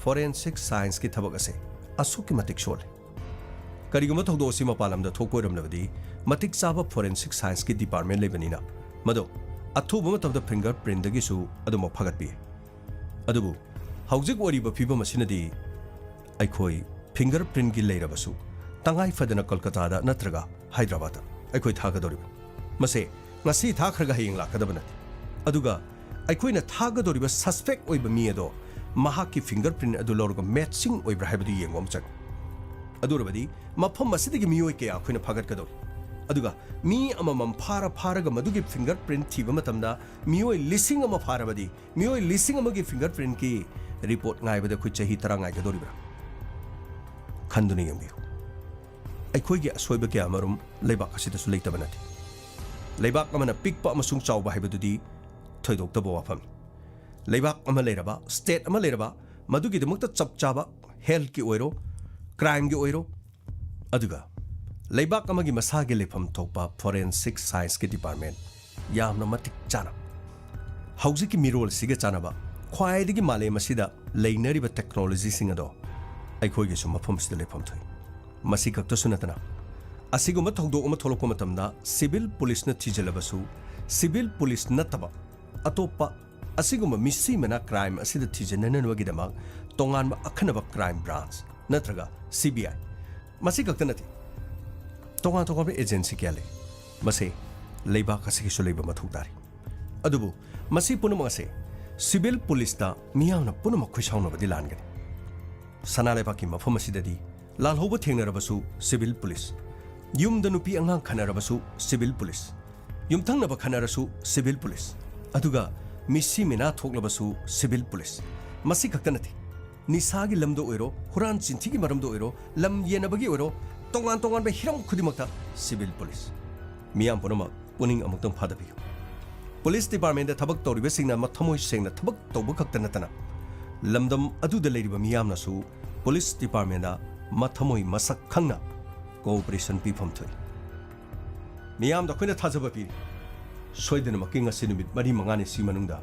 ꯐꯣꯔꯦꯟꯁꯤꯛ ꯁꯥꯏꯟꯁꯀꯤ ꯊꯕꯛ ꯑꯁꯦ ꯑꯁꯨꯛꯀꯤ ꯃꯇꯤꯛ ꯁꯣꯜꯂꯤ꯫ ꯀꯔꯤꯒꯨꯝꯕ ꯊꯧꯗꯣꯛ ꯑꯁꯤ ꯃꯄꯥꯟ ꯂꯝꯗ ꯊꯣꯛꯄ ꯑꯣꯏꯔꯝꯂꯕꯗꯤ, ꯃꯇꯤꯛ ꯆꯥꯕ ꯐꯣꯔꯦꯟꯁꯤꯛ ꯁꯥꯏꯟꯁꯀꯤ ꯗꯤꯄꯥꯔꯠꯃꯦꯟ ꯂꯩꯕꯅꯤꯅ, ꯃꯗꯨ ꯑꯊꯨꯕ ꯃꯇꯝꯗ ꯐꯤꯡꯒꯔ ꯄ꯭ꯔꯤꯟꯗꯒꯤꯁꯨ ꯑꯗꯨꯃꯛ ꯐꯒꯠꯄꯤ꯫ ꯑꯗꯨꯕꯨ ꯍꯧꯖꯤꯛ ꯑꯣꯏꯔꯤꯕ ꯐꯤꯕꯝ ꯑꯁꯤꯅꯗꯤ ꯑꯩꯈꯣꯏ ꯐꯤꯡꯒꯔ ꯄ꯭ꯔꯤꯟꯒꯤ ꯂꯩꯔꯕꯁꯨ, ꯇꯉꯥꯏ ꯐꯗꯅ ꯀꯜꯀꯇꯥꯗ ꯅꯠꯇ꯭ꯔꯒ ꯍꯥꯏꯗ꯭ꯔꯕꯥꯗ ꯑꯩꯈꯣꯏ ꯊꯥꯒꯗꯧꯔꯤꯕꯅꯤ꯫ ꯃꯁꯦ ꯉꯁꯤ ꯊꯥꯈ꯭ꯔꯒ ꯍꯌꯦꯡ ꯂꯥꯛꯀꯗꯕ ꯅꯠꯇꯦ꯫ ꯑꯗꯨꯒ ꯑꯩꯈꯣꯏꯅ ꯊꯥꯒꯗꯧꯔꯤꯕ ꯁꯁꯄꯦꯛ ꯑꯣꯏꯕ ꯃꯤ ꯑꯗꯣ ꯃꯍꯥꯛꯀꯤ ꯐꯤꯡꯒꯔ ꯄ꯭ꯔꯤꯟ ꯑꯗꯨ ꯂꯧꯔꯒ ꯃꯦꯠꯆꯤꯡ ꯑꯣꯏꯕ꯭ꯔꯥ ꯍꯥꯏꯕꯗꯨ ꯌꯦꯡꯕ ꯑꯃ ꯆꯪꯏ꯫ ꯑꯗꯨ ꯑꯣꯏꯔꯕꯗꯤ ꯃꯐꯝ ꯑꯁꯤꯗꯒꯤ ꯃꯤꯑꯣꯏ ꯀꯌꯥ ꯑꯩꯈꯣꯏꯅ ꯐꯥꯒꯠꯀꯗꯧꯔꯤ꯫ ꯑꯗꯨꯒ ꯃꯤ ꯑꯃꯃꯝ ꯐꯥꯔ ꯐꯥꯔꯒ ꯃꯗꯨꯒꯤ ꯐꯤꯡꯒꯔ ꯄ꯭ꯔꯤꯟ ꯊꯤꯕ ꯃꯇꯝꯗ ꯃꯤꯑꯣꯏ ꯂꯤꯁꯤꯡ ꯑꯃ ꯐꯥꯔꯕꯗꯤ, ꯃꯤꯑꯣꯏ ꯂꯤꯁꯤꯡ ꯑꯃꯒꯤ ꯐꯤꯡꯒꯔ ꯄ꯭ꯔꯤꯟꯀꯤ ꯔꯤꯄꯣꯔꯠ ꯉꯥꯏꯕꯗ ꯑꯩꯈꯣꯏ ꯆꯍꯤ ꯇꯔꯥ ꯉꯥꯏꯒꯗꯧꯔꯤꯕ꯭ꯔꯥ? ꯈꯟꯗꯨꯅ ꯌꯦꯡꯕꯤꯌꯨ꯫ ꯑꯩꯈꯣꯏꯒꯤ ꯑꯁꯣꯏꯕ ꯀꯌꯥ ꯑꯃꯔꯣꯝ ꯂꯩꯕꯥꯛ ꯑꯁꯤꯗꯁꯨ ꯂꯩꯇꯕ ꯅꯠꯇꯦ꯫ ꯂꯩꯕꯥꯛ ꯑꯃꯅ ꯄꯤꯛꯄ ꯑꯃꯁꯨꯡ ꯆꯥꯎꯕ ꯍꯥꯏꯕꯗꯨꯗꯤ ꯊꯣꯏꯗꯣꯛꯇꯕ ꯋꯥꯐꯝꯅꯤ꯫ ꯂꯩꯕꯥꯛ ꯑꯃ ꯂꯩꯔꯕ, ꯁ꯭ꯇꯦꯠ ꯑꯃ ꯂꯩꯔꯕ, ꯃꯗꯨꯒꯤꯗꯃꯛꯇ ꯆꯞ ꯆꯥꯕ ꯍꯦꯜꯊꯀꯤ ꯑꯣꯏꯔꯣ, ꯀ꯭ꯔꯥꯏꯝꯒꯤ ꯑꯣꯏꯔꯣ, ꯑꯗꯨꯒ ꯂꯩꯕꯥꯛ ꯑꯃꯒꯤ ꯃꯁꯥꯒꯤ ꯂꯩꯐꯝ ꯊꯣꯛꯄ forensic scienceꯀꯤ department ꯌꯥꯝꯅ ꯃꯇꯤꯛ ꯆꯥꯅ, ꯍꯧꯖꯤꯛꯀꯤ ꯃꯤꯔꯣꯜꯁꯤꯒ ꯆꯥꯟꯅꯕ, ꯈ꯭ꯋꯥꯏꯗꯒꯤ ꯃꯥꯂꯦꯝ ꯑꯁꯤꯗ ꯂꯩꯅꯔꯤꯕ technologyꯁꯤꯡ ꯑꯗꯣ ꯑꯩꯈꯣꯏꯒꯤꯁꯨ ꯃꯐꯝꯁꯤꯗ ꯂꯩꯐꯝ ꯊꯣꯛꯏ꯫ ꯃꯁꯤ ꯈꯛꯇꯁꯨ ꯅꯠꯇꯅ, ꯑꯁꯤꯒꯨꯝꯕ ꯊꯧꯗꯣꯛ ꯑꯃ ꯊꯣꯛꯂꯛꯄ ꯃꯇꯝꯗ civil policeꯅ ꯊꯤꯖꯤꯜꯂꯕꯁꯨ, civil police ꯅꯠꯇꯕ ꯑꯇꯣꯞꯄ ꯑꯁꯤꯒꯨꯝꯕ ꯃꯤꯁꯤ ꯃꯅꯥ crime ꯑꯁꯤꯗ ꯊꯤꯖꯤꯟꯅꯅꯕꯒꯤꯗꯃꯛ ꯇꯣꯉꯥꯟꯕ ꯑꯈꯟꯅꯕ crime branch ꯅꯠꯇ꯭ꯔꯒ CBI, ꯃꯁꯤ ꯈꯛꯇ ꯅꯠꯇꯦ, ꯇꯣꯉꯥꯟ ꯇꯣꯉꯥꯟꯕ agency ꯀꯌꯥ ꯂꯩ꯫ ꯃꯁꯤ ꯂꯩꯕꯥꯛ ꯑꯁꯤꯒꯤꯁꯨ ꯂꯩꯕ ꯃꯊꯧ ꯇꯥꯔꯤ꯫ ꯑꯗꯨꯕꯨ ꯃꯁꯤ ꯄꯨꯝꯅꯃꯛ ꯑꯁꯤ civil policeꯇ ꯃꯤꯌꯥꯝꯅ ꯄꯨꯝꯅꯃꯛ ꯈꯨꯠꯁꯥꯎꯅꯕꯗꯤ ꯂꯥꯟꯒꯅꯤ꯫ ꯁꯅꯥ ꯂꯩꯕꯥꯛꯀꯤ ꯃꯐꯝ ꯑꯁꯤꯗꯗꯤ ꯂꯥꯜꯍꯧꯕ ꯊꯦꯡꯅꯔꯕꯁꯨ civil police, ꯌꯨꯝꯗ ꯅꯨꯄꯤ ꯑꯉꯥꯡ ꯈꯠꯅꯔꯕꯁꯨ civil police, ꯌꯨꯝꯊꯪꯅꯕ ꯈꯠꯅꯔꯁꯨ civil police, ꯑꯗꯨꯒ ꯃꯤꯁꯤ ꯃꯤꯅꯥ ꯊꯣꯛꯂꯕꯁꯨ civil police꯫ ꯃꯁꯤ ꯈꯛꯇ ꯅꯠꯇꯦ, ꯅꯤꯁꯥꯒꯤ ꯂꯝꯗ ꯑꯣꯏꯔꯣ, ꯍꯨꯔꯥꯟ ꯆꯤꯟꯊꯤꯒꯤ ꯃꯔꯝꯗ ꯑꯣꯏꯔꯣ, ꯂꯝ ꯌꯦꯟꯅꯕꯒꯤ ꯑꯣꯏꯔꯣ, ꯇꯣꯉꯥꯟ ꯇꯣꯉꯥꯟꯕ ꯍꯤꯔꯝ ꯈꯨꯗꯤꯡꯃꯛꯇ civil police꯫ ꯃꯤꯌꯥꯝ ꯄꯨꯝꯅꯃꯛ ꯄꯨꯛꯅꯤꯡ ꯑꯃꯨꯛꯇꯪ ꯐꯥꯗꯕꯤꯌꯨ꯫ Police departmentꯇ ꯊꯕꯛ ꯇꯧꯔꯤꯕꯁꯤꯡꯅ ꯃꯊꯃꯣꯏ ꯁꯦꯡꯅ ꯊꯕꯛ ꯇꯧꯕ ꯈꯛꯇ ꯅꯠꯇꯅ, ꯂꯝꯗꯝ ꯑꯗꯨꯗ ꯂꯩꯔꯤꯕ ꯃꯤꯌꯥꯝꯅꯁꯨ police departmentꯇ ꯃꯊꯃꯣꯏ ꯃꯁꯛ ꯈꯪꯅ cooperation ꯄꯤꯐꯝ ꯊꯣꯛꯏ꯫ ꯃꯤꯌꯥꯝꯗ ꯑꯩꯈꯣꯏꯅ ꯊꯥꯖꯕ ꯄꯤꯔꯤ, ꯁꯣꯏꯗꯅꯃꯛꯀꯤ ꯉꯁꯤ ꯅꯨꯃꯤꯠ ꯃꯔꯤ ꯃꯉꯥꯅꯤ ꯁꯤ ꯃꯅꯨꯡꯗ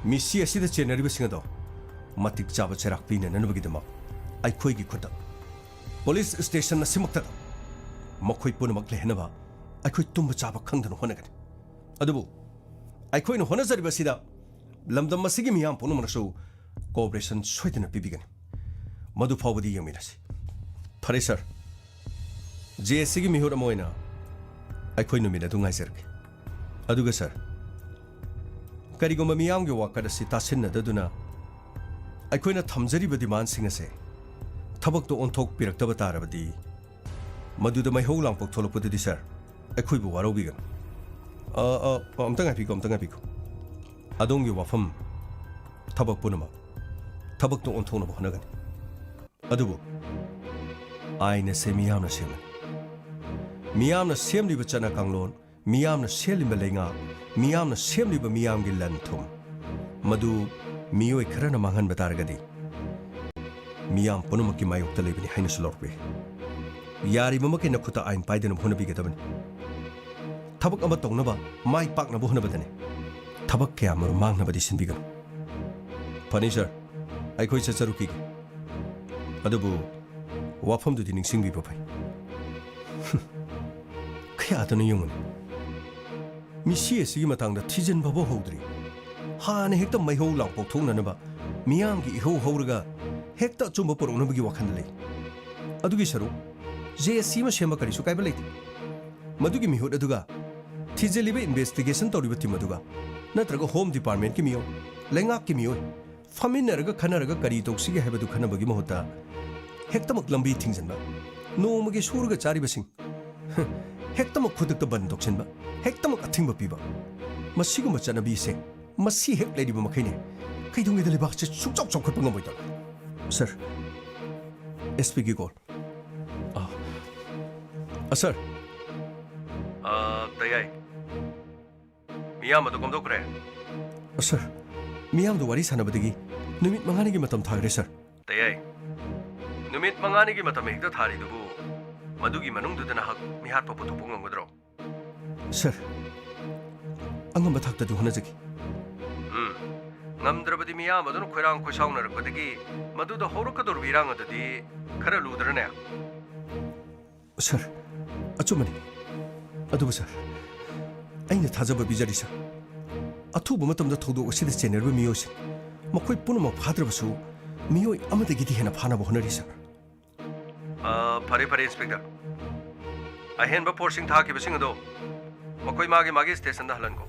ꯃꯤꯁꯤ ꯑꯁꯤꯗ ꯆꯦꯟꯅꯔꯤꯕꯁꯤꯡ ꯑꯗꯣ ꯃꯇꯤꯛ ꯆꯥꯕ ꯆꯩꯔꯥꯛ ꯄꯤꯅꯅꯕꯒꯤꯗꯃꯛ ꯑꯩꯈꯣꯏꯒꯤ ꯈꯨꯠꯇ, police station ꯑꯁꯤꯃꯛꯇꯗ ꯃꯈꯣꯏ ꯄꯨꯝꯅꯃꯛ ꯂꯩꯍꯟꯅꯕ ꯑꯩꯈꯣꯏ ꯇꯨꯝꯕ ꯆꯥꯕ ꯈꯪꯗꯅ ꯍꯣꯠꯅꯒꯅꯤ꯫ ꯑꯗꯨꯕꯨ ꯑꯩꯈꯣꯏꯅ ꯍꯣꯠꯅꯖꯔꯤꯕ ꯑꯁꯤꯗ ꯂꯝꯗꯝ ꯑꯁꯤꯒꯤ ꯃꯤꯌꯥꯝ ꯄꯨꯝꯅꯃꯛꯅꯁꯨ cooperation ꯁꯣꯏꯗꯅ ꯄꯤꯕꯤꯒꯅꯤ꯫ ꯃꯗꯨ ꯐꯥꯎꯕꯗꯤ ꯌꯦꯡꯃꯤꯟꯅꯁꯤ꯫ ꯐꯔꯦ sir, JACꯒꯤ ꯃꯤꯍꯨꯠ ꯑꯃ ꯑꯣꯏꯅ ꯑꯩꯈꯣꯏ ꯅꯨꯃꯤꯠ ꯑꯗꯨ ꯉꯥꯏꯖꯔꯒꯦ꯫ ꯑꯗꯨꯒ sir, ꯀꯔꯤꯒꯨꯝꯕ ꯃꯤꯌꯥꯝꯒꯤ ꯋꯥꯀꯠ ꯑꯁꯤ ꯇꯥꯁꯤꯟꯅꯗꯗꯨꯅ ꯑꯩꯈꯣꯏꯅ ꯊꯝꯖꯔꯤꯕ demandꯁꯤꯡ ꯑꯁꯦ ꯊꯕꯛꯇ ꯑꯣꯟꯊꯣꯛꯄꯤꯔꯛꯇꯕ ꯇꯥꯔꯕꯗꯤ, ꯃꯗꯨꯗ ꯃꯩꯍꯧ ꯂꯥꯡꯄꯣꯛ ꯊꯣꯛꯂꯛꯄꯗꯨꯗꯤ sir, ꯑꯩꯈꯣꯏꯕꯨ ꯋꯥꯔꯧꯕꯤꯒꯅꯨ꯫ ꯑ, ꯑ, ꯑ, ꯑꯝꯇ ꯉꯥꯏꯕꯤꯈꯣ, ꯑꯝꯇ ꯉꯥꯏꯕꯤꯈꯣ꯫ ꯑꯗꯣꯝꯒꯤ ꯋꯥꯐꯝ, ꯊꯕꯛ ꯄꯨꯝꯅꯃꯛ ꯊꯕꯛꯇ ꯑꯣꯟꯊꯣꯛꯅꯕ ꯍꯣꯠꯅꯒꯅꯤ꯫ ꯑꯗꯨꯕꯨ ꯑꯥꯏꯟ ꯑꯁꯦ ꯃꯤꯌꯥꯝꯅ ꯁꯦꯝꯒꯅꯤ꯫ ꯃꯤꯌꯥꯝꯅ ꯁꯦꯝꯂꯤꯕ ꯆꯠꯅ ꯀꯥꯡꯂꯣꯟ, ꯃꯤꯌꯥꯝꯅ ꯁꯦꯝꯂꯤꯕ ꯂꯩꯉꯥꯛ, ꯃꯤꯌꯥꯝꯅ ꯁꯦꯝꯂꯤꯕ ꯃꯤꯌꯥꯝꯒꯤ ꯂꯟ ꯊꯨꯝ, ꯃꯗꯨ ꯃꯤꯑꯣꯏ ꯈꯔꯅ ꯃꯥꯡꯍꯟꯕ ꯇꯥꯔꯒꯗꯤ, ꯃꯤꯌꯥꯝ ꯄꯨꯝꯅꯃꯛꯀꯤ ꯃꯥꯌꯣꯛꯇ ꯂꯩꯕꯅꯤ ꯍꯥꯏꯅꯁꯨ ꯂꯧꯔꯛꯄ ꯌꯥꯏ꯫ ꯌꯥꯔꯤꯕ ꯃꯈꯩ ꯅꯈꯨꯠꯇ ꯑꯥꯏꯟ ꯄꯥꯏꯗꯅꯕ ꯍꯣꯠꯅꯕꯤꯒꯗꯕꯅꯤ꯫ ꯊꯕꯛ ꯑꯃ ꯇꯧꯅꯕ, ꯃꯥꯏ ꯄꯥꯛꯅꯕ ꯍꯣꯠꯅꯕꯗꯅꯦ, ꯊꯕꯛ ꯀꯌꯥꯃꯔꯨꯝ ꯃꯥꯡꯅꯕꯗꯤ ꯁꯤꯟꯕꯤꯒꯅꯨ꯫ ꯐꯅꯤ ꯁꯥꯔ, ꯑꯩꯈꯣꯏ ꯆꯠꯆꯔꯨꯈꯤꯒꯦ꯫ ꯑꯗꯨꯕꯨ ꯋꯥꯐꯝꯗꯨꯗꯤ ꯅꯤꯡꯁꯤꯡꯕꯤꯕ ꯐꯩ꯫ ꯀꯌꯥꯗꯅꯣ ꯌꯦꯡꯉꯨꯅꯦ꯫ ꯃꯤꯁꯤ ꯑꯁꯤꯒꯤ ꯃꯇꯥꯡꯗ ꯊꯤꯖꯤꯟ ꯐꯥꯎꯕ ꯍꯧꯗ꯭ꯔꯤ꯫ ꯍꯥꯟꯅ ꯍꯦꯛꯇ ꯃꯩꯍꯧ ꯂꯥꯡꯄꯣꯛ ꯊꯣꯛꯅꯅꯕ ꯃꯤꯌꯥꯝꯒꯤ ꯏꯍꯧ ꯍꯧꯔꯒ ꯍꯦꯛꯇ ꯑꯆꯨꯝꯕ ꯄꯨꯔꯛꯅꯕꯒꯤ ꯋꯥꯈꯜꯗ ꯂꯩ꯫ ꯑꯗꯨꯒꯤ ꯁꯔꯨꯛ ꯖꯦ ꯑꯦꯁ ꯁꯤ ꯑꯃ ꯁꯦꯝꯕ ꯀꯔꯤꯁꯨ ꯀꯥꯏꯕ ꯂꯩꯇꯦ꯫ ꯃꯗꯨꯒꯤ ꯃꯤꯍꯨꯠ ꯑꯗꯨꯒ ꯊꯤꯖꯤꯜꯂꯤꯕ ꯏꯟꯚꯦꯁꯇꯤꯒꯦꯁꯟ ꯇꯧꯔꯤꯕ ꯇꯤꯝ ꯑꯗꯨꯒ ꯅꯠꯇ꯭ꯔꯒ ꯍꯣꯝ ꯗꯤꯄꯥꯔꯠꯃꯦꯟꯠꯀꯤ ꯃꯤꯑꯣꯏ, ꯂꯩꯉꯥꯛꯀꯤ ꯃꯤꯑꯣꯏ ꯐꯝꯃꯤꯟꯅꯔꯒ ꯈꯟꯅꯔꯒ ꯀꯔꯤ ꯇꯧꯁꯤꯒꯦ ꯍꯥꯏꯕꯗꯨ ꯈꯟꯅꯕꯒꯤ ꯃꯍꯨꯠꯇ ꯍꯦꯛꯇꯃꯛ ꯂꯝꯕꯤ ꯊꯤꯡꯖꯤꯟꯕ, ꯅꯣꯡꯃꯒꯤ ꯁꯨꯔꯒ ꯆꯥꯔꯤꯕꯁꯤꯡ ꯍꯦꯛꯇꯃꯛ ꯈꯨꯗꯛꯇ ꯕꯟ ꯇꯧꯁꯤꯟꯕ, ꯍꯦꯛꯇꯃꯛ ꯑꯊꯤꯡꯕ ꯄꯤꯕ, ꯃꯁꯤꯒꯨꯝꯕ ꯆꯠꯅꯕꯤ ꯑꯁꯦ ꯃꯁꯤ ꯍꯦꯛ ꯂꯩꯔꯤꯕ ꯃꯈꯩꯅꯦ ꯀꯩꯗꯧꯉꯩꯗ ꯂꯩꯕꯥꯛꯁꯦ ꯁꯨꯡꯆꯥꯎ ꯆꯥꯎꯈꯠꯄ ꯉꯝꯃꯣꯏꯗꯕ꯫ ꯁꯥꯔ, ꯑꯦꯁ ꯄꯤꯒꯤ ꯀꯣꯜ꯫ ꯑ, ꯑ, ꯁꯥꯔ꯫ ꯑ, ꯇꯌꯥꯏ꯫ ꯃꯤꯌꯥꯝ ꯑꯗꯨ ꯀꯣꯝꯗꯣꯛꯈ꯭ꯔꯦ꯫ ꯑ, ꯁꯥꯔ, ꯃꯤꯌꯥꯝꯗꯨ ꯋꯥꯔꯤ ꯁꯥꯟꯅꯕꯗꯒꯤ ꯅꯨꯃꯤꯠ ꯃꯉꯥꯅꯤꯒꯤ ꯃꯇꯝ ꯊꯥꯈ꯭ꯔꯦ, ꯁꯥꯔ꯫ ꯇꯌꯥꯏ, ꯅꯨꯃꯤꯠ ꯃꯉꯥꯅꯤꯒꯤ ꯃꯇꯝ ꯍꯦꯛꯇ ꯊꯥꯔꯤꯗꯨꯕꯨ, ꯃꯗꯨꯒꯤ ꯃꯅꯨꯡꯗꯨꯗ ꯅꯍꯥꯛ ꯃꯤꯍꯥꯠꯄ ꯄꯨꯊꯣꯛꯄ ꯉꯝꯒꯗ꯭ꯔꯣ? ꯁꯥꯔ, ꯑꯉꯝꯕ ꯊꯥꯛꯇꯗꯤ ꯍꯣꯠꯅꯖꯒꯦ꯫ ꯎꯝ, ꯉꯝꯗ꯭ꯔꯕꯗꯤ ꯃꯤꯌꯥꯝ ꯑꯗꯨꯅ ꯈꯣꯏꯔꯥꯡ ꯈꯣꯏꯁꯥꯎꯅꯔꯛꯄꯗꯒꯤ ꯃꯗꯨꯗ ꯍꯧꯔꯛꯀꯗꯧꯔꯤꯕ ꯏꯔꯥꯡ ꯑꯗꯨꯗꯤ ꯈꯔ ꯂꯨꯗ꯭ꯔꯅꯦ? ꯁꯥꯔ, ꯑꯆꯨꯝꯕꯅꯤ꯫ ꯑꯗꯨꯕꯨ ꯁꯥꯔ, ꯑꯩꯅ ꯊꯥꯖꯕ ꯄꯤꯖꯔꯤ ꯁꯥꯔ, ꯑꯊꯨꯕ ꯃꯇꯝꯗ ꯊꯧꯗꯣꯛ ꯑꯁꯤꯗ ꯆꯦꯟꯅꯔꯤꯕ ꯃꯤꯑꯣꯏꯁꯤꯡ, ꯃꯈꯣꯏ ꯄꯨꯝꯅꯃꯛ ꯐꯥꯗ꯭ꯔꯕꯁꯨ ꯃꯤꯑꯣꯏ ꯑꯃꯗꯒꯤꯗꯤ ꯍꯦꯟꯅ ꯐꯥꯅꯕ ꯍꯣꯠꯅꯔꯤ ꯁꯥꯔ꯫ ꯑ, ꯐꯔꯦ, ꯐꯔꯦ, ꯏꯟꯁꯄꯦꯛꯇꯔ꯫ ꯑꯍꯦꯟꯕ ꯐꯣꯔꯁꯁꯤꯡ ꯊꯥꯈꯤꯕꯁꯤꯡ ꯑꯗꯣ ꯃꯈꯣꯏ ꯃꯥꯒꯤ ꯃꯥꯒꯤ ꯁ꯭ꯇꯦꯁꯟꯗ ꯍꯜꯍꯟꯈꯣ꯫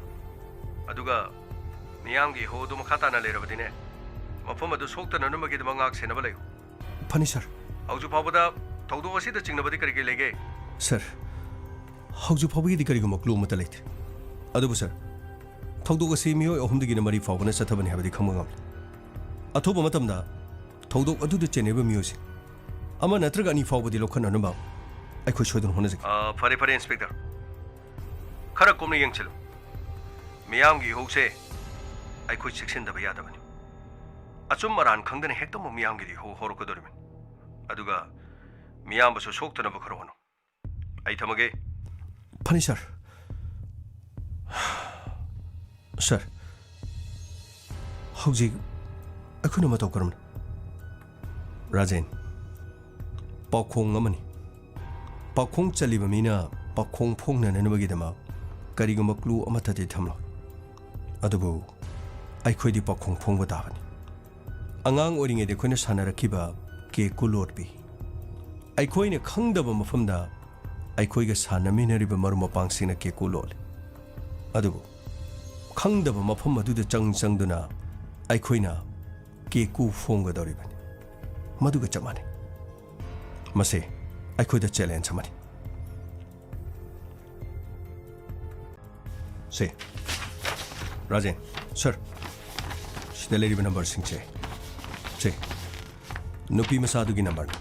ꯑꯗꯨꯒ ꯃꯤꯌꯥꯝꯒꯤ ꯏꯍꯧ ꯑꯗꯨ ꯃꯈꯥ ꯇꯥꯅ ꯂꯩꯔꯕꯗꯤꯅꯦ, ꯃꯐꯝ ꯑꯗꯨ ꯁꯣꯛꯇꯅꯅꯕꯒꯤꯗꯃꯛ ꯉꯥꯛ ꯁꯦꯟꯅꯕ ꯂꯩꯌꯨ꯫ ꯐꯅꯤ, ꯁꯥꯔ꯫ ꯍꯧꯖꯤꯛ ꯐꯥꯎꯕꯗ ꯊꯧꯗꯣꯛ ꯑꯁꯤꯗ ꯆꯤꯡꯅꯕꯗꯤ ꯀꯔꯤ ꯀꯔꯤ ꯂꯩꯒꯦ? ꯁꯥꯔ, ꯍꯧꯖꯤꯛ ꯐꯥꯎꯕꯒꯤꯗꯤ ꯀꯔꯤꯒꯨꯝꯕ ꯀ꯭ꯂꯨ ꯑꯃꯠꯇ ꯂꯩꯇꯦ꯫ ꯑꯗꯨꯕꯨ ꯁꯥꯔ, ꯊꯧꯗꯣꯛ ꯑꯁꯤ ꯃꯤꯑꯣꯏ ꯑꯍꯨꯝꯗꯒꯤꯅ ꯃꯔꯤ ꯐꯥꯎꯕꯅ ꯆꯠꯊꯕꯅꯤ ꯍꯥꯏꯕꯗꯤ ꯈꯪꯕ ꯉꯝꯂꯦ꯫ ꯑꯊꯨꯕ ꯃꯇꯝꯗ ꯊꯧꯗꯣꯛ ꯑꯗꯨꯗ ꯆꯦꯟꯅꯔꯤꯕ ꯃꯤꯑꯣꯏꯁꯤꯡ ꯑꯃ ꯅꯠꯇ꯭ꯔꯒ ꯑꯅꯤ ꯐꯥꯎꯕꯗꯤ ꯂꯧꯈꯠꯅꯅꯕ ꯑꯩꯈꯣꯏ ꯁꯣꯏꯗꯅ ꯍꯣꯠꯅꯖꯒꯦ꯫ ꯑ, ꯐꯔꯦ, ꯐꯔꯦ, ꯏꯟꯁꯄꯦꯛꯇꯔ꯫ ꯈꯔ ꯀꯨꯞꯅ ꯌꯦꯡꯁꯤꯜꯂꯨ꯫ ꯃꯤꯌꯥꯝꯒꯤ ꯏꯍꯧꯁꯦ ꯑꯩꯈꯣꯏ ꯆꯦꯛꯁꯤꯟꯗꯕ ꯌꯥꯗꯕꯅꯤ꯫ ꯑꯆꯨꯝ ꯑꯔꯥꯟ ꯈꯪꯗꯅ ꯍꯦꯛꯇꯃꯛ ꯃꯤꯌꯥꯝꯒꯤꯗꯤ ꯏꯍꯧ ꯍꯧꯔꯛꯀꯗꯧꯔꯤꯕꯅꯤ꯫ ꯑꯗꯨꯒ ꯃꯤꯌꯥꯝꯕꯁꯨ ꯁꯣꯛꯇꯅꯕ ꯈꯔ ꯍꯣꯠꯅꯧ꯫ ꯑꯩ ꯊꯝꯃꯒꯦ꯫ ꯐꯅꯤ, ꯁꯥꯔ꯫ ꯁꯥꯔ, ꯍꯧꯖꯤꯛ ꯑꯩꯈꯣꯏꯅ ꯃꯇꯧ ꯀꯔꯝꯅ? ꯔꯥꯖꯦꯟ, ꯄꯥꯎꯈꯣꯡ ꯑꯃꯅꯤ꯫ ꯄꯥꯎꯈꯣꯡ ꯆꯜꯂꯤꯕ ꯃꯤꯅ ꯄꯥꯎꯈꯣꯡ ꯐꯣꯡꯅꯅꯕꯒꯤꯗꯃꯛ ꯀꯔꯤꯒꯨꯝꯕ ꯀ꯭ꯂꯨ ꯑꯃꯠꯇꯗꯤ ꯊꯝꯂꯣꯏ꯫ ꯑꯗꯨꯕꯨ ꯑꯩꯈꯣꯏꯗꯤ ꯄꯥꯎꯈꯣꯡ ꯐꯣꯡꯕ ꯇꯥꯕꯅꯤ꯫ ꯑꯉꯥꯡ ꯑꯣꯏꯔꯤꯉꯩꯗ ꯑꯩꯈꯣꯏꯅ ꯁꯥꯟꯅꯔꯛꯈꯤꯕ ꯀꯦꯀꯨ ꯂꯣꯠꯄꯤ, ꯑꯩꯈꯣꯏꯅ ꯈꯪꯗꯕ ꯃꯐꯝꯗ ꯑꯩꯈꯣꯏꯒ ꯁꯥꯟꯅꯃꯤꯟꯅꯔꯤꯕ ꯃꯔꯨꯞ ꯃꯄꯥꯡꯁꯤꯡꯅ ꯀꯦꯀꯨ ꯂꯣꯠꯂꯤ꯫ ꯑꯗꯨꯕꯨ ꯈꯪꯗꯕ ꯃꯐꯝ ꯑꯗꯨꯗ ꯆꯪ ꯆꯪꯗꯨꯅ ꯑꯩꯈꯣꯏꯅ ꯀꯦꯀꯨ ꯐꯣꯡꯒꯗꯧꯔꯤꯕꯅꯤ꯫ ꯃꯗꯨꯒ ꯆꯞ ꯃꯥꯟꯅꯩ꯫ ꯃꯁꯤ ꯑꯩꯈꯣꯏꯗ ꯆꯦꯂꯦꯟꯖ ꯑꯃꯅꯤ꯫ ꯁꯦ, ꯔꯥꯖꯦꯟ, ꯁꯥꯔ, ꯁꯤꯗ ꯂꯩꯔꯤꯕ ꯅꯝꯕꯔꯁꯤꯡꯁꯦ, ꯁꯦ, ꯅꯨꯄꯤ ꯃꯆꯥꯗꯨꯒꯤ ꯅꯝꯕꯔꯅꯤ꯫